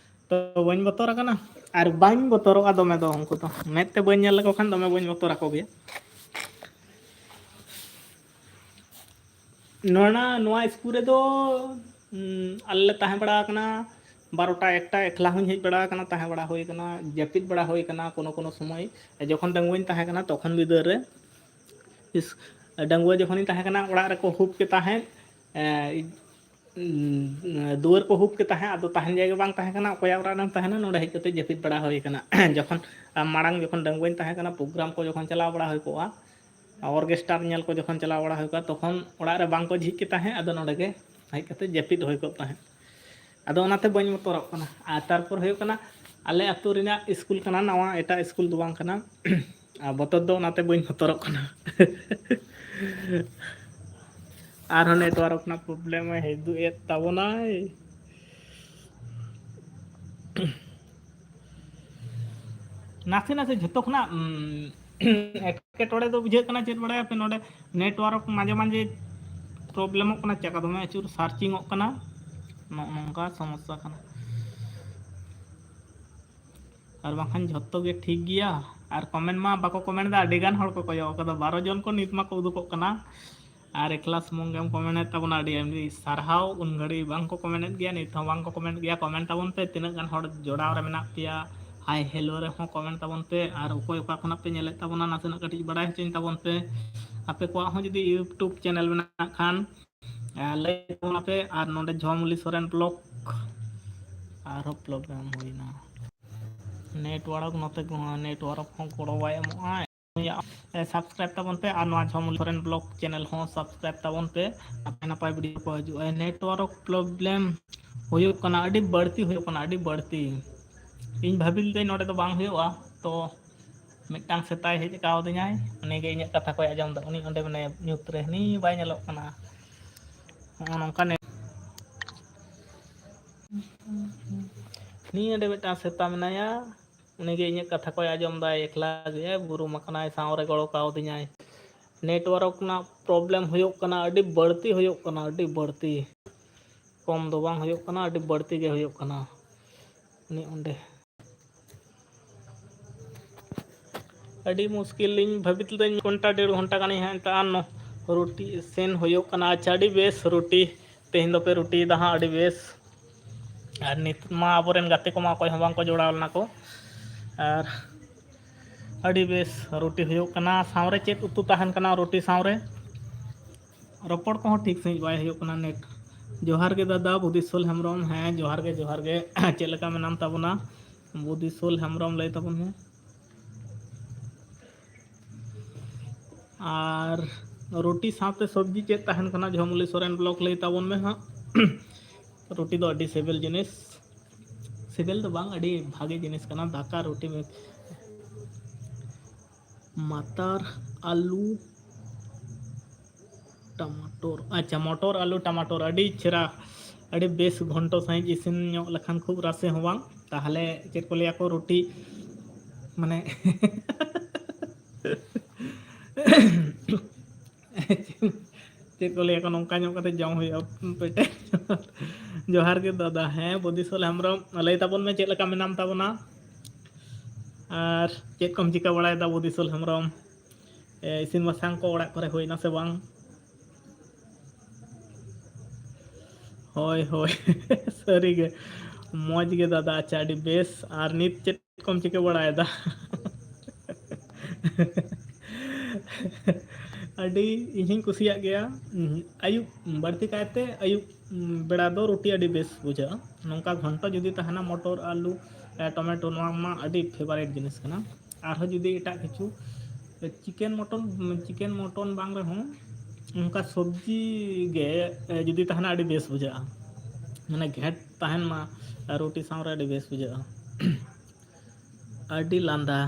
ᱛᱚ ᱵᱟᱹᱧ ᱵᱚᱛᱚᱨ ᱟᱠᱟᱱᱟ᱾ ᱟᱨ ᱵᱟᱹᱧ ᱵᱚᱛᱚᱨᱚᱜᱼᱟ ᱫᱚᱢᱮ ᱫᱚ, ᱩᱱᱠᱩ ᱫᱚ ᱢᱮᱫ ᱛᱮ ᱵᱟᱹᱧ ᱧᱮᱞ ᱞᱮᱠᱚ ᱠᱷᱟᱱ ᱫᱚᱢᱮ ᱵᱟᱹᱧ ᱵᱚᱛᱚᱨ ᱟᱠᱚ ᱜᱮᱭᱟ᱾ ᱱᱚᱣᱟ ᱱᱚᱣᱟ ᱥᱠᱩᱞ ᱨᱮᱫᱚ ᱟᱞᱮ ᱞᱮ ᱛᱟᱦᱮᱸ ᱵᱟᱲᱟ ᱟᱠᱟᱱᱟ ᱵᱟᱨᱚᱴᱟ ᱮᱠᱴᱟ, ᱮᱠᱞᱟ ᱦᱚᱸᱧ ᱦᱮᱡ ᱵᱟᱲᱟ ᱟᱠᱟᱱᱟ, ᱛᱟᱦᱮᱸ ᱵᱟᱲᱟ ᱦᱩᱭ ᱟᱠᱟᱱᱟ, ᱡᱟᱹᱯᱤᱫ ᱵᱟᱲᱟ ᱦᱩᱭ ᱟᱠᱟᱱᱟ ᱠᱳᱱᱳ ᱠᱳᱱᱳ ᱥᱚᱢᱚᱭ᱾ ᱡᱚᱠᱷᱚᱱ ᱰᱟᱺᱜᱩᱣᱟᱹᱧ ᱛᱟᱦᱮᱸ ᱠᱟᱱᱟ ᱛᱚᱠᱷᱚᱱ ᱵᱤᱫᱟᱹᱞ ᱨᱮ, ᱰᱟᱺᱜᱩᱣᱟᱹ ᱡᱚᱠᱷᱚᱱᱤᱧ ᱛᱟᱦᱮᱸ ᱠᱟᱱᱟ, ᱚᱲᱟᱜ ᱨᱮᱠᱚ ᱦᱩᱯ ᱠᱮ ᱛᱟᱦᱮᱸᱫ, ᱫᱩᱣᱟᱹᱨ ᱠᱚ ᱦᱩᱯ ᱠᱮ ᱛᱟᱦᱮᱸᱫ, ᱟᱫᱚ ᱛᱟᱦᱮᱱ ᱡᱟᱭᱜᱟ ᱵᱟᱝ ᱛᱟᱦᱮᱸ ᱠᱟᱱᱟ, ᱚᱠᱚᱭᱟᱜ ᱚᱲᱟᱜ ᱨᱮᱢ ᱛᱟᱦᱮᱱᱟ, ᱱᱚᱰᱮ ᱦᱮᱡ ᱠᱟᱛᱮ ᱡᱟᱹᱯᱤᱫ ᱵᱟᱲᱟ ᱦᱩᱭ ᱠᱟᱱᱟ᱾ ᱡᱚᱠᱷᱚᱱ ᱢᱟᱲᱟᱝ ᱡᱚᱠᱷᱚᱱ ᱰᱟᱺᱜᱩᱣᱟᱹᱧ ᱛᱟᱦᱮᱸ ᱠᱟᱱᱟ, ᱯᱨᱳᱜᱨᱟᱢ ᱠᱚ ᱡᱚᱠᱷᱚᱱ ᱪᱟᱞᱟᱣ ᱵᱟᱲᱟ ᱦᱩᱭ ᱠᱚᱜᱼᱟ, ᱚᱨᱜᱮᱥᱴᱟᱨ ᱧᱮᱞ ᱠᱚ ᱡᱚᱠᱷᱚᱱ ᱪᱟᱞᱟᱣ ᱵᱟᱲᱟ ᱦᱩᱭ ᱠᱚᱜᱼᱟ, ᱛᱚᱠᱷᱚᱱ ᱚᱲᱟᱜ ᱨᱮ ᱵᱟᱝ ᱠᱚ ᱡᱷᱤᱡ ᱠᱮ ᱛᱟᱦᱮᱸᱫ, ᱟᱫᱚ ᱱᱚᱰᱮ ᱜᱮ ᱦᱮᱡ ᱠᱟᱛᱮ ᱡᱟᱹᱯᱤᱫ ᱦᱩᱭ ᱠᱚᱜ ᱛᱟᱦᱮᱸᱫ᱾ ᱟᱫᱚ ᱚᱱᱟᱛᱮ ᱵᱟᱹᱧ ᱵᱚᱛᱚᱨᱚᱜ ᱠᱟᱱᱟ᱾ ᱟᱨ ᱛᱟᱨᱯᱚᱨ ᱦᱩᱭᱩᱜ ᱠᱟᱱᱟ, ᱟᱞᱮ ᱟᱹᱛᱩ ᱨᱮᱱᱟᱜ ᱥᱠᱩᱞ ᱠᱟᱱᱟ, ᱱᱟᱣᱟ ᱮᱴᱟᱜ ᱥᱠᱩᱞ ᱫᱚ ᱵᱟᱝ ᱠᱟᱱᱟ᱾ ᱟᱨ ᱵᱚᱛᱚᱨ ᱫᱚ ᱚᱱᱟᱛᱮ ᱵᱟᱹᱧ ᱵᱚᱛᱚᱨᱚᱜ ᱠᱟᱱᱟ᱾ ᱟᱨᱦᱚᱸ ᱱᱮᱴᱣᱟᱨᱠ ᱨᱮᱱᱟᱜ ᱯᱨᱚᱵᱞᱮᱢ ᱮ ᱩᱫᱩᱜ ᱮᱫ ᱛᱟᱵᱚᱱᱟᱭ᱾ ᱱᱟᱥᱮ ᱱᱟᱥᱮ ᱡᱷᱚᱛᱚ ᱠᱷᱚᱱᱟᱜ ᱮᱴᱠᱮᱴᱚᱬᱮ ᱫᱚ ᱵᱩᱡᱷᱟᱹᱜ ᱠᱟᱱᱟ, ᱪᱮᱫ ᱵᱟᱲᱟᱭᱟᱯᱮ, ᱱᱚᱰᱮ ᱱᱮᱴᱣᱟᱨᱠ ᱢᱟᱡᱷᱮ ᱢᱟᱡᱷᱮ ᱯᱨᱚᱵᱞᱮᱢᱚᱜ ᱠᱟᱱᱟ, ᱪᱮᱠᱟ ᱫᱚᱢᱮ ᱟᱹᱪᱩᱨ ᱥᱟᱨᱪᱤᱝᱚᱜ ᱠᱟᱱᱟ, ᱱᱚᱜᱼᱚ ᱱᱚᱝᱠᱟ ᱥᱚᱢᱚᱥᱥᱟ ᱠᱟᱱᱟ᱾ ᱟᱨ ᱵᱟᱝᱠᱷᱟᱱ ᱡᱷᱚᱛᱚ ᱜᱮ ᱴᱷᱤᱠ ᱜᱮᱭᱟ᱾ ᱟᱨ ᱠᱚᱢᱮᱱᱴ ᱢᱟ ᱵᱟᱠᱚ ᱠᱚᱢᱮᱱᱴ ᱮᱫᱟ, ᱟᱹᱰᱤ ᱜᱟᱱ ᱦᱚᱲ ᱠᱚ ᱠᱚᱭᱚᱜ ᱠᱟᱫᱟ, ᱵᱟᱨᱚ ᱡᱚᱱ ᱠᱚ ᱱᱤᱛ ᱢᱟᱠᱚ ᱩᱫᱩᱜᱚᱜ ᱠᱟᱱᱟ᱾ ᱟᱨ ᱮᱠᱞᱟ ᱥᱩᱢᱩᱝ ᱜᱮᱢ ᱠᱚᱢᱮᱱᱴ ᱮᱫ ᱛᱟᱵᱚᱱᱟ, ᱟᱹᱰᱤ ᱟᱹᱰᱤ ᱥᱟᱨᱦᱟᱣ᱾ ᱩᱱ ᱜᱷᱟᱹᱲᱤ ᱵᱟᱝ ᱠᱚ ᱠᱚᱢᱮᱱᱴ ᱮᱫ ᱜᱮᱭᱟ, ᱱᱤᱛ ᱦᱚᱸ ᱵᱟᱝ ᱠᱚ ᱠᱚᱢᱮᱱᱴ ᱜᱮᱭᱟ᱾ ᱠᱚᱢᱮᱱᱴ ᱛᱟᱵᱚᱱ ᱯᱮ, ᱛᱤᱱᱟᱹᱜ ᱜᱟᱱ ᱦᱚᱲ ᱡᱚᱲᱟᱣ ᱨᱮ ᱢᱮᱱᱟᱜ ᱯᱮᱭᱟ, ᱦᱟᱭ ᱦᱮᱞᱳ ᱨᱮᱦᱚᱸ ᱠᱚᱢᱮᱱᱴ ᱛᱟᱵᱚᱱ ᱯᱮ᱾ ᱟᱨ ᱚᱠᱚᱭ ᱚᱠᱟ ᱠᱷᱚᱱᱟᱜ ᱯᱮ ᱧᱮᱞᱮᱫ ᱛᱟᱵᱚᱱᱟ, ᱱᱟᱥᱮᱱᱟᱜ ᱠᱟᱹᱴᱤᱡ ᱵᱟᱲᱟᱭ ᱦᱚᱪᱚᱧ ᱛᱟᱵᱚᱱ ᱯᱮ᱾ ᱟᱯᱮ ᱠᱚᱣᱟᱜ ᱦᱚᱸ ᱡᱩᱫᱤ YouTube ᱪᱮᱱᱮᱞ ᱢᱮᱱᱟᱜ ᱠᱷᱟᱱ, ᱞᱟᱹᱭ ᱛᱟᱵᱚᱱᱟᱯᱮ᱾ ᱟᱨ ᱱᱚᱰᱮ ᱡᱷᱚᱢᱚᱞᱤ ᱥᱚᱨᱮᱱ ᱵᱞᱚᱜ ᱟᱨᱦᱚᱸ ᱯᱨᱚᱵᱞᱮᱢ ᱦᱩᱭᱱᱟ᱾ ᱱᱮᱴᱣᱟᱨᱠ ᱱᱚᱛᱮ ᱠᱚᱦᱚᱸ ᱱᱮᱴᱣᱟᱨᱠ ᱦᱚᱸ ᱜᱚᱲᱚ ᱵᱟᱭ ᱮᱢᱚᱜᱼᱟ᱾ ᱥᱟᱵᱥᱠᱨᱟᱭᱤᱵ ᱛᱟᱵᱚᱱ ᱯᱮ ᱟᱨ ᱱᱚᱣᱟ ᱡᱷᱚᱢᱚᱞ ᱥᱚᱨᱮᱱ ᱵᱞᱚᱜ ᱪᱮᱱᱮᱞ ᱦᱚᱸ ᱥᱟᱵᱥᱠᱨᱟᱭᱤᱵ ᱛᱟᱵᱚᱱ ᱯᱮ᱾ ᱱᱟᱯᱟᱭ ᱱᱟᱯᱟᱭ ᱵᱷᱤᱰᱤᱭᱳ ᱠᱚ ᱦᱤᱡᱩᱜᱼᱟ᱾ ᱱᱮᱴᱣᱟᱨᱠ ᱯᱨᱚᱵᱞᱮᱢ ᱦᱩᱭᱩᱜ ᱠᱟᱱᱟ, ᱟᱹᱰᱤ ᱵᱟᱹᱲᱛᱤ ᱦᱩᱭᱩᱜ ᱠᱟᱱᱟ, ᱟᱹᱰᱤ ᱵᱟᱹᱲᱛᱤ᱾ ᱤᱧ ᱵᱷᱟᱵᱤ ᱞᱮᱫᱟᱹᱧ ᱱᱚᱰᱮ ᱫᱚ ᱵᱟᱝ ᱦᱩᱭᱩᱜᱼᱟ, ᱛᱚ ᱢᱤᱫᱴᱟᱝ ᱥᱮᱛᱟᱭ ᱦᱮᱡ ᱠᱟᱣᱫᱤᱧᱟᱭ, ᱩᱱᱤᱜᱮ ᱤᱧᱟᱹᱜ ᱠᱟᱛᱷᱟ ᱠᱚᱭ ᱟᱸᱡᱚᱢ ᱮᱫᱟ᱾ ᱩᱱᱤ ᱚᱸᱰᱮ ᱢᱮᱱᱟᱭᱟ ᱧᱩᱛ ᱨᱮ, ᱦᱟᱹᱱᱤ ᱵᱟᱭ ᱧᱮᱞᱚᱜ ᱠᱟᱱᱟ᱾ ᱱᱚᱜᱼᱚ ᱱᱚᱝᱠᱟ ᱱᱮ-, ᱱᱤᱭᱟᱹ ᱚᱸᱰᱮ ᱢᱤᱫᱴᱟᱝ ᱥᱮᱛᱟ ᱢᱮᱱᱟᱭᱟ, ᱩᱱᱤᱜᱮ ᱤᱧᱟᱹᱜ ᱠᱟᱛᱷᱟ ᱠᱚᱭ ᱟᱸᱡᱚᱢ ᱫᱟᱭ, ᱮᱠᱞᱟ ᱜᱮ ᱵᱩᱨᱩᱢ ᱟᱠᱟᱱᱟᱭ, ᱥᱟᱶᱨᱮ ᱜᱚᱲᱚ ᱠᱟᱣᱫᱤᱧᱟᱭ᱾ ᱱᱮᱴᱣᱟᱨᱠ ᱨᱮᱱᱟᱜ ᱯᱨᱚᱵᱞᱮᱢ ᱦᱩᱭᱩᱜ ᱠᱟᱱᱟ, ᱟᱹᱰᱤ ᱵᱟᱹᱲᱛᱤ ᱦᱩᱭᱩᱜ ᱠᱟᱱᱟ, ᱟᱹᱰᱤ ᱵᱟᱹᱲᱛᱤ᱾ ᱠᱚᱢ ᱫᱚ ᱵᱟᱝ ᱦᱩᱭᱩᱜ ᱠᱟᱱᱟ, ᱟᱹᱰᱤ ᱵᱟᱹᱲᱛᱤ ᱜᱮ ᱦᱩᱭᱩᱜ ᱠᱟᱱᱟ᱾ ᱩᱱᱤ ᱚᱸᱰᱮ ᱟᱹᱰᱤ ᱢᱩᱥᱠᱤᱞ ᱞᱤᱧ ᱵᱷᱟᱹᱵᱤᱛ ᱞᱮᱫᱟᱹᱧ, ᱜᱷᱚᱱᱴᱟ ᱰᱮᱲ ᱜᱷᱚᱱᱴᱟ ᱜᱟᱱᱤᱧ ᱦᱟᱸᱜ ᱱᱤᱛᱚᱜ ᱟᱨ ᱱᱚ-, ᱨᱩᱴᱤ ᱤᱥᱤᱱ ᱦᱩᱭᱩᱜ ᱠᱟᱱᱟ᱾ ᱟᱪᱪᱷᱟ, ᱟᱹᱰᱤ ᱵᱮᱥ ᱨᱩᱴᱤ ᱛᱮᱦᱮᱧ ᱫᱚᱯᱮ ᱨᱩᱴᱤᱭᱮᱫᱟ ᱦᱟᱸᱜ, ᱟᱹᱰᱤ ᱵᱮᱥ᱾ ᱟᱨ ᱱᱤᱛ ᱢᱟ ᱟᱵᱚᱨᱮᱱ ᱜᱟᱛᱮ ᱠᱚᱢᱟ ᱚᱠᱚᱭ ᱦᱚᱸ ᱵᱟᱝᱠᱚ ᱡᱚᱲᱟᱣ ᱞᱮᱱᱟ ᱠᱚ, ᱟᱨ ᱟᱹᱰᱤ ᱵᱮᱥ ᱨᱩᱴᱤ ᱦᱩᱭᱩᱜ ᱠᱟᱱᱟ᱾ ᱥᱟᱶᱨᱮ ᱪᱮᱫ ᱩᱛᱩ ᱛᱟᱦᱮᱱ ᱠᱟᱱᱟ ᱨᱩᱴᱤ ᱥᱟᱶᱨᱮ? ᱨᱚᱯᱚᱲ ᱠᱚᱦᱚᱸ ᱴᱷᱤᱠ ᱥᱟᱺᱦᱤᱡ ᱵᱟᱭ ᱦᱩᱭᱩᱜ ᱠᱟᱱᱟ ᱱᱮᱴ᱾ ᱡᱚᱦᱟᱨ ᱜᱮ ᱫᱟᱫᱟ ᱵᱩᱫᱤᱥᱚᱞ ᱦᱮᱢᱵᱨᱚᱢ᱾ ᱦᱮᱸ, ᱡᱚᱦᱟᱨ ᱜᱮ, ᱡᱚᱦᱟᱨ ᱜᱮ᱾ ᱪᱮᱫ ᱞᱮᱠᱟ ᱢᱮᱱᱟᱢ ᱛᱟᱵᱚᱱᱟ? ᱵᱩᱫᱤᱥᱚᱞ ᱦᱮᱢᱵᱨᱚᱢ ᱞᱟᱹᱭ ᱛᱟᱵᱚᱱ ᱢᱮ᱾ ᱟᱨ ᱨᱩᱴᱤ ᱥᱟᱶᱛᱮ ᱥᱚᱵᱽᱡᱤ ᱪᱮᱫ ᱛᱟᱦᱮᱱ ᱠᱟᱱᱟ? ᱡᱷᱚᱢᱩᱞᱤ ᱥᱚᱨᱮᱱ ᱵᱞᱚᱜ ᱞᱟᱹᱭ ᱛᱟᱵᱚᱱ ᱢᱮ ᱦᱟᱸᱜ᱾ ᱨᱩᱴᱤ ᱫᱚ ᱟᱹᱰᱤ ᱥᱤᱵᱤᱞ ᱡᱤᱱᱤᱥ, ᱥᱤᱵᱤᱞ ᱫᱚ ᱵᱟᱝ, ᱟᱹᱰᱤ ᱵᱷᱟᱜᱮ ᱡᱤᱱᱤᱥ ᱠᱟᱱᱟ᱾ ᱫᱟᱠᱟ ᱨᱩᱴᱤ ᱢᱤᱫ ᱢᱟᱛᱟᱨ ᱟᱞᱩ ᱴᱟᱢᱟᱴᱳᱨ, ᱟᱪᱪᱷᱟ, ᱢᱚᱴᱚᱨ ᱟᱞᱩ ᱴᱟᱢᱟᱴᱳᱨ, ᱟᱹᱰᱤ ᱪᱮᱦᱨᱟ, ᱟᱹᱰᱤ ᱵᱮᱥ ᱜᱷᱚᱱᱴᱚ ᱥᱟᱺᱦᱤᱡ ᱤᱥᱤᱱ ᱧᱚᱜ ᱞᱮᱠᱷᱟᱱ ᱠᱷᱩᱵ ᱨᱟᱥᱮ ᱦᱚᱸ ᱵᱟᱝ, ᱛᱟᱦᱚᱞᱮ ᱪᱮᱫ ᱠᱚ ᱞᱟᱹᱭᱟ ᱠᱚ ᱨᱩᱴᱤ, ᱢᱟᱱᱮ ᱪᱮᱫ ᱠᱚ ᱞᱟᱹᱭᱟ ᱠᱚ, ᱱᱚᱝᱠᱟ ᱧᱚᱜ ᱠᱟᱛᱮ ᱡᱚᱢ ᱦᱩᱭᱩᱜᱼᱟ ᱯᱮᱴᱮ᱾ ᱡᱚᱦᱟᱨ ᱜᱮ ᱫᱟᱫᱟ᱾ ᱦᱮᱸ, ᱵᱚᱫᱤᱥᱚᱞ ᱦᱮᱢᱵᱨᱚᱢ, ᱞᱟᱹᱭ ᱛᱟᱵᱚᱱ ᱢᱮ ᱪᱮᱫ ᱞᱮᱠᱟ ᱢᱮᱱᱟᱢ ᱛᱟᱵᱚᱱᱟ ᱟᱨ ᱪᱮᱫ ᱠᱚᱢ ᱪᱤᱠᱟᱹ ᱵᱟᱲᱟᱭᱮᱫᱟ ᱵᱚᱫᱤᱥᱚᱞ ᱦᱮᱢᱵᱨᱚᱢ? ᱮ, ᱤᱥᱤᱱ ᱵᱟᱥᱟᱝ ᱠᱚ ᱚᱲᱟᱜ ᱠᱚᱨᱮ ᱦᱩᱭᱱᱟ ᱥᱮ ᱵᱟᱝ? ᱦᱳᱭ, ᱦᱳᱭ᱾ ᱥᱟᱹᱨᱤᱜᱮ᱾ ᱢᱚᱡᱽ ᱜᱮ ᱫᱟᱫᱟ᱾ ᱟᱪᱪᱷᱟ, ᱟᱹᱰᱤ ᱵᱮᱥ᱾ ᱟᱨ ᱱᱤᱛ ᱪᱮᱫ ᱠᱚᱢ ᱪᱤᱠᱟᱹ ᱵᱟᱲᱟᱭᱮᱫᱟ? ᱟᱹᱰᱤ ᱤᱧ ᱦᱚᱸᱧ ᱠᱩᱥᱤᱭᱟᱜ ᱜᱮᱭᱟ᱾ ᱟᱹᱭᱩᱵ, ᱵᱟᱹᱲᱛᱤ ᱠᱟᱭᱛᱮ ᱟᱹᱭᱩᱵ ᱵᱮᱲᱟ ᱫᱚ ᱨᱩᱴᱤ ᱟᱹᱰᱤ ᱵᱮᱥ ᱵᱩᱡᱷᱟᱹᱜᱼᱟ᱾ ᱱᱚᱝᱠᱟ ᱜᱷᱚᱱᱴᱚ ᱡᱩᱫᱤ ᱛᱟᱦᱮᱱᱟ, ᱢᱚᱴᱚᱨ, ᱟᱹᱞᱩ, ᱴᱚᱢᱮᱴᱳ, ᱱᱚᱣᱟ ᱢᱟ ᱟᱹᱰᱤ ᱯᱷᱮᱵᱟᱨᱤᱴ ᱡᱤᱱᱤᱥ ᱠᱟᱱᱟ᱾ ᱟᱨᱦᱚᱸ ᱡᱩᱫᱤ ᱮᱴᱟᱜ ᱠᱤᱪᱷᱩ, ᱪᱤᱠᱮᱱ ᱢᱚᱴᱚᱱ, ᱪᱤᱠᱮᱱ ᱢᱚᱴᱚᱱ ᱵᱟᱝ ᱨᱮᱦᱚᱸ ᱚᱱᱠᱟ ᱥᱚᱵᱽᱡᱤ ᱜᱮ ᱡᱩᱫᱤ ᱛᱟᱦᱮᱱᱟ, ᱟᱹᱰᱤ ᱵᱮᱥ ᱵᱩᱡᱷᱟᱹᱜᱼᱟ᱾ ᱢᱟᱱᱮ ᱜᱷᱮᱸᱴ ᱛᱟᱦᱮᱱ ᱢᱟ ᱨᱩᱴᱤ ᱥᱟᱶ ᱨᱮ, ᱟᱹᱰᱤ ᱵᱮᱥ ᱵᱩᱡᱷᱟᱹᱜᱼᱟ᱾ ᱟᱹᱰᱤ ᱞᱟᱸᱫᱟ᱾